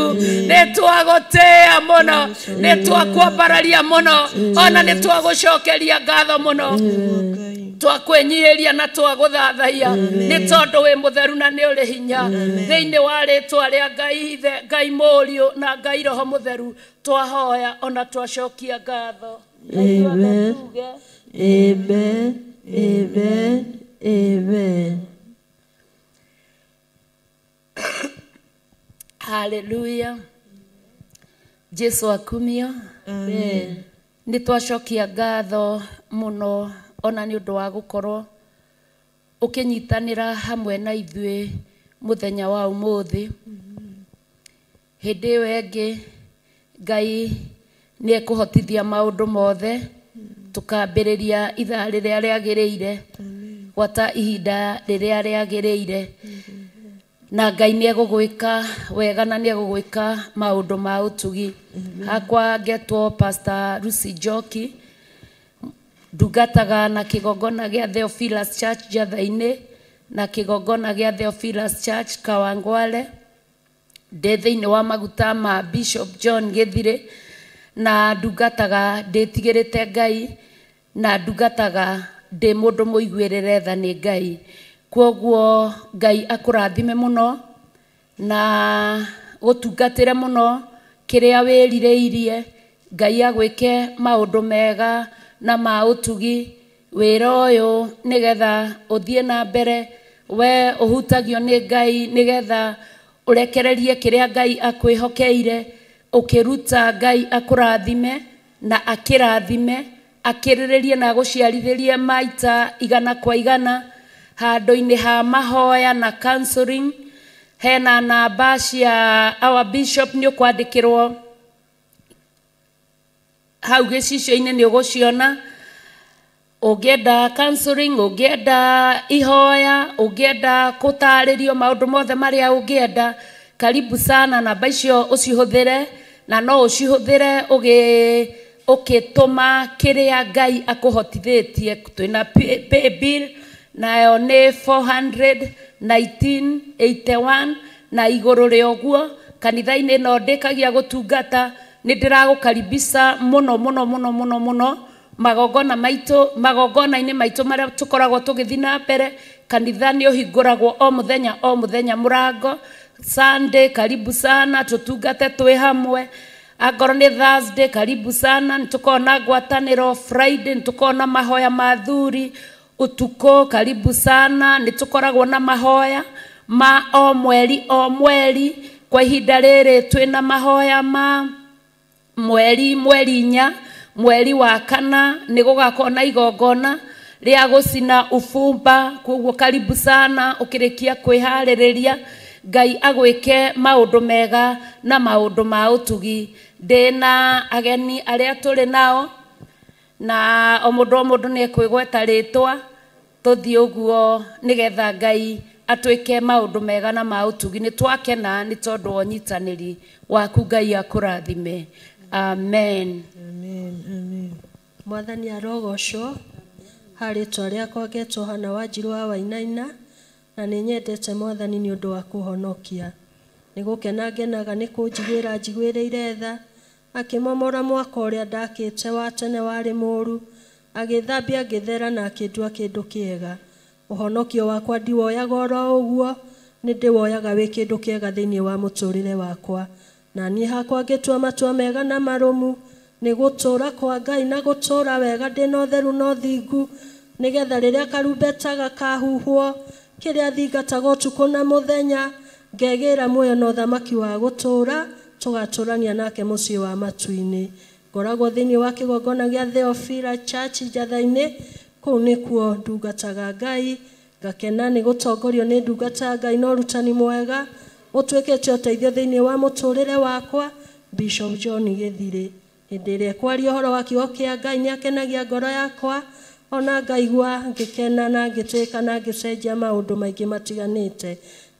Nĩ twagũtĩĩa mũno, nĩ twakwambararia mũno, ona nĩ twagũcokeria ngatho mũno, twakwĩnyihĩria na twagũthathaia, nĩ tondũ wĩ mũtheru na nĩ ũrĩ hinya. Thĩinĩ wa rĩtwa rĩa Ngai Ithe, Ngai Mũriũ na Ngai Roho Mũtheru twahoya ona twacokia ngatho. Amen. Amen. Amen. Amen. Hallelujah. Jesu akumio. Amen. Nĩ twacokia ngatho mũno ona nĩ ũndũ wa gũkorwo ũkĩnyitanĩra hamwe na ithuĩ mũthenya wa ũmũthĩ. Hĩndĩ ĩyo ĩngĩ Ngai nĩ ekũhotithia maũndũ mothe, tũkambĩrĩria ithaa rĩrĩa rĩagĩrĩire, gwata ihinda rĩrĩa rĩagĩrĩire, na Ngai nĩ egũgwĩka wega na nĩ egũgwĩka maũndũ ma ũtugi. Hakwa ngetwo Pastor Lucy Njoki, ndungataga na kĩgongona gĩa Theophilus Church Njatha-inĩ na kĩgongona gĩa Theophilus Church Kawangware. Ndĩ thĩinĩ wa maguta ma Bishop John Gĩthirĩ, na ndungataga ndĩtigĩrĩte Ngai, na ndungataga ndĩ mũndũ mũiguĩrĩre tha nĩ Ngai. Kwoguo Ngai akũrathime mũno na gũtungatĩre mũno kĩrĩa wĩrirĩirie. Ngai agwĩke maũndũ mega na ma ũtugi wĩra ũyũ, nĩgetha ũthiĩ na mbere, we ũhutagio nĩ Ngai, nĩgetha ũrekererie kĩrĩa Ngai akwĩhokeire ũkĩruta. Ngai akũrathime na akĩrathime, akĩrĩrĩrie na agũciarithĩrie maita igana kwa igana handũ-inĩ ha mahoya na counseling. Hena namba cia our bishop nĩ ũkwandĩkĩrwo hau gĩcicio-inĩ, nĩ ũgũciona. Ũngĩenda counseling, ũngĩenda ihoya, ũngĩenda gũtarĩrio maũndũ mothe marĩa ũngĩenda, karibu sana. Namba icio ũcihũthĩre, na no ũcihũthĩre ũgĩtũma kĩrĩa Ngai akũhotithĩtie. Twĩna pay bill nayo nĩ 41981 na igũrũ rĩa ũguo kanitha-inĩ no ndĩkagia gũtungata. Nĩ ndĩragũkaribisha mũno mũno mũno mũno mũno magongona maitũ, magongona-inĩ maitũ marĩa tũkoragwo tũgĩthiĩ na mbere. Kanitha nĩ ũhingũragwo o mũthenya o mũthenya mũrango. Sunday karibu sana tũtungate twĩ hamwe. Angorwo nĩ Thursday karibu sana, nĩ tũkoragwo na ngwatanĩro. Friday nĩ tũkoragwo na mahoya ma athuri. Ũtukũ karibu sana, nĩ tũkoragwo na mahoya ma o mweri o mweri. Kwa ihinda rĩrĩ twĩna mahoya ma mweri mweri inya, mweri wa kana nĩ gũgakorwo na igongona rĩa gũcina ubumba. Koguo karibu sana ũkĩrĩkia kwĩharĩrĩria. Ngai agwĩke maũndũ mega na maũndũ ma ũtugi. Ndĩna ageni arĩa tũrĩ nao, na o mũndũ o mũndũ nĩ ekwĩgweta rĩtwa, tũthiĩ ũguo nĩgetha Ngai atwĩke maũndũ mega na ma ũtugi. Nĩ twakena nĩ tondũ wa ũnyitanĩri waku. Ngai akũrathime. Amen. Amen. Amen. Mwathani arogocwo. Harĩtwa rĩakwa ngetwo Hana Wanjiru wa Wainaina, na nĩ nyendete Mwathani nĩ ũndũ wa kũhonokia. Nĩ gũkena ngenaga nĩ kũnjiguĩra njiguĩrĩire tha, akĩmomora mwaka ũrĩa ndakĩte wa tene warĩ mũũru, agĩthambia ngĩthera na akĩndua kĩndũ kĩega. Ũhonokio wakwa ndiwoyaga oro ũguo, nĩ ndĩwoyaga wĩ kĩndũ kĩega thĩinĩ wa mũtũrĩre wakwa. Na niĩ hakwa ngĩtua matua mega na marũmu, nĩ gũtũũra kwa Ngai na gũtũũra wega ndĩna ũtheru na ũthingu, nĩgetha rĩrĩa karumbeta gakahuhwo, kĩrĩa thingataga ũtukũ na mũthenya, ngegĩra muoyo na ũthamaki wa gũtũũra, tũgatũrania nake mũciĩ wa matu-inĩ. Ngoragwo thĩinĩ wa kĩgongona gĩa Theophila Church Njatha-inĩ, kũu nĩkuo ndungataga Ngai, ngakena nĩ gũtongorio nĩ ndungata ya Ngai na ũrutani mwega. Ũtuĩkĩte ũteithio thĩinĩ wa mũtũrĩre wakwa. Bishop John Gĩthirĩ hĩndĩ ĩrĩa kwaria ũhoro wa kiugo kĩa Ngai nĩakenagia ngoro yakwa, ona ngaigua ngĩkena na ngĩtĩka na ngĩcenjia maũndũ maingĩ matiganĩte.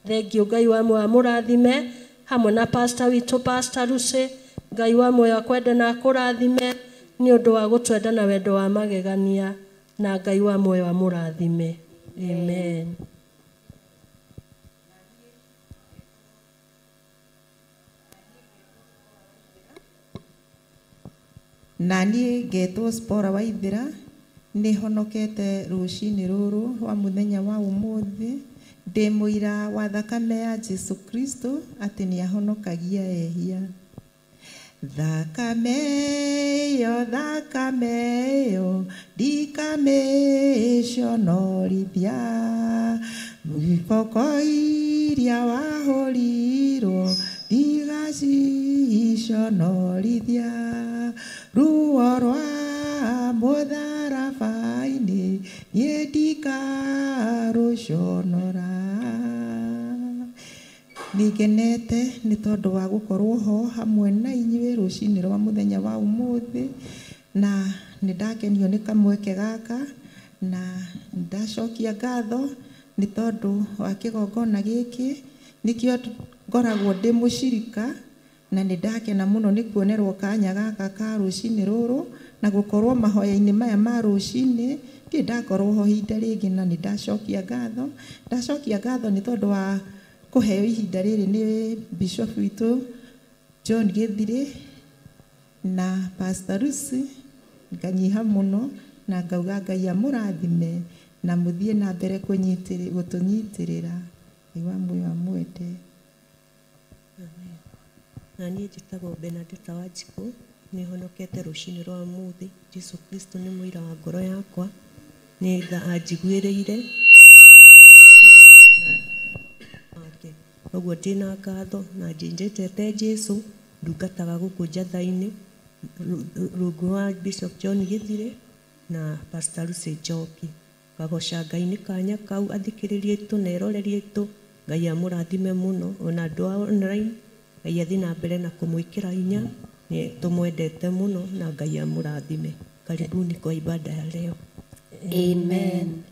Thengiũ Ngai wa muoyo amũrathime hamwe na pastor witũ Pastor Lucy. Ngai wa muoyo akwende na akũrathime nĩ ũndũ wa gũtwenda na wendo wa magegania, na Ngai wa muoyo amũrathime. Amen. Na niĩ ngetwo Spora Waithĩra, nĩ honokete rũcinĩ rũrũ rwa mũthenya wa ũmũthĩ, ndĩ mũira wa thakame ya Jesu Kristo atĩ nĩ ahonokagia ehia. Thakame ĩyo ndikamĩconorithia, iboko iria wahũrirwo ndigaciconorithia, ruo rwa mũtharaba-inĩ niĩ ndikarũconora. Nĩngenete nĩ tondũ wa gũkorwo ho hamwe na inyuĩ rũcinĩ rwa mũthenya wa ũmũthĩ, na nĩ ndakenio nĩ kamweke gaka, na ndacokia ngatho nĩ tondũ wa kĩgongona gĩkĩ, nĩkĩo ngoragwo ndĩ mũcirika, na nĩ ndakena mũno nĩ kuonerwo kanya gaka ka rũcinĩ rũrũ na gũkorwo mahoya-inĩ maya ma rũcinĩ. Ndirĩ ndakorwo ho ihinda rĩngĩ, na nĩ ndacokia ngatho. Ndacokia ngatho nĩ tondũ wa kũheo ihinda rĩrĩ nĩ Bishop witũ John Gĩthirĩ na Pastor Lucy. Nganyiha mũno na ngauga Ngai amũrathime na mũthiĩ na mbere gũtũnyitĩrĩra. Ngai wa muoyo amwende. Amen. Na niĩ njĩtagwo Benedetta Wanjikũ, nĩ honokete rũcinĩ rwa ũmũthĩ. Jesu Kristo nĩ mũira wa ngoro yakwa, nĩ tha anjiguĩrĩire ũguo ndĩna ngatho na njĩtete Jesu. Ndungataga gũkũ Njatha-inĩ rungu rwa Bishop John Gĩthirĩ na Pastor Lucy Njoki. Ngagoca Ngai nĩ kanya kau athikĩrĩrie aitũ na eroreri aitũ. Ngai amũrathime mũno, ona andũ a online Ngai athiĩ na mbere na kũmwĩkĩra hinya. Nĩ tũmwendete mũno na Ngai amũrathime. Karibuni kwa ibada ya leo. Amen.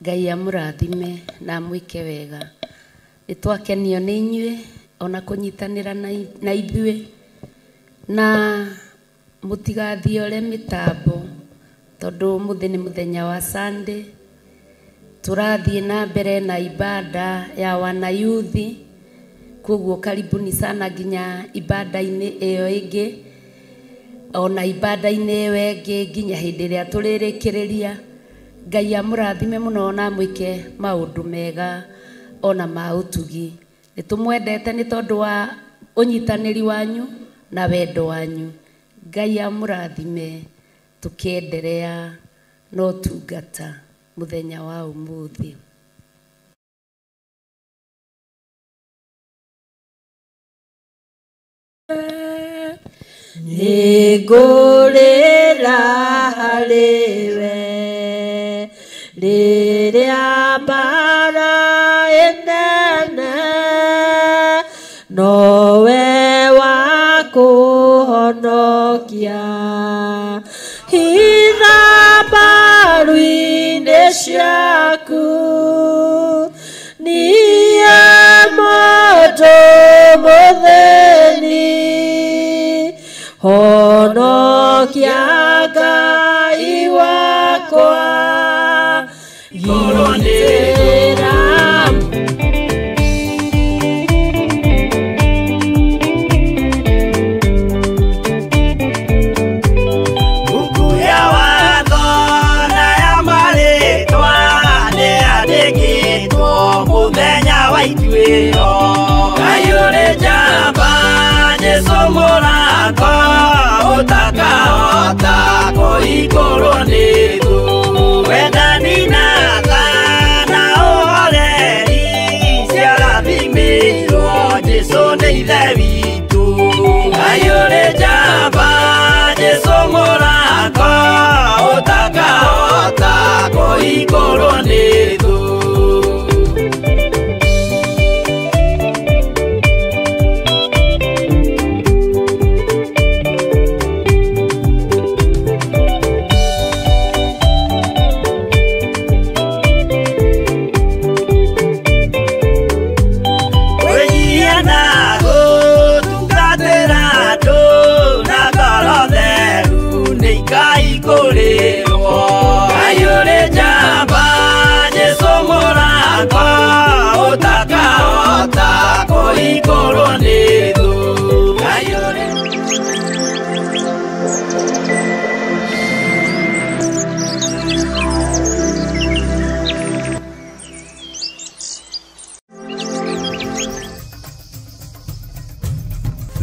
Ngai amũrathime na amwĩke wega. Nĩ twakenio nĩ inyuĩ ona kũnyitanĩra na ithuĩ, na mũtigathiore mĩtambo tondũ ũmũthĩ nĩ mũthenya wa Sunday. Tũrathiĩ na mbere na ibada ya wanayuthi, koguo karibuni sana nginya ibada-inĩ ĩyo ĩngĩ, ona ibada-inĩ ĩyo ĩngĩ nginya hĩndĩ ĩrĩa tũrĩrĩkĩrĩria. Ngai amũrathime mũno na amwĩke maũndũ mega ona ma ũtugi. Nĩ tũmwendete nĩ tondũ wa ũnyitanĩri wanyu na wendo wanyu. Ngai amũrathime tũkĩenderea na ũtungata mũthenya wa ũmũthĩ. Nĩngũrĩra harĩ we rĩrĩa mbara ĩnene, nowe wa kũhonokia. Hitha mbaru-inĩ ciaku, niĩ mũndũ mũthĩni, honokia Ngai wakwa, gitĩra. Mbuku ya watho na ya marĩtwa nĩyandĩkĩtwo mũthenya wa ituĩro. Ngai ũrĩ njamba, Jesũ mũrata ũtakahota kũhingũrwo nĩ thũ. Wendani na tha na ũhoreri ciarathimĩirwo Jesũ nĩ Ithe witũ. Ngai ũrĩ njamba, Jesũ mũrata ũtakahota kũhingũrwo nĩ thũ.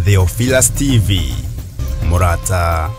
Theophilus TV, mũrata.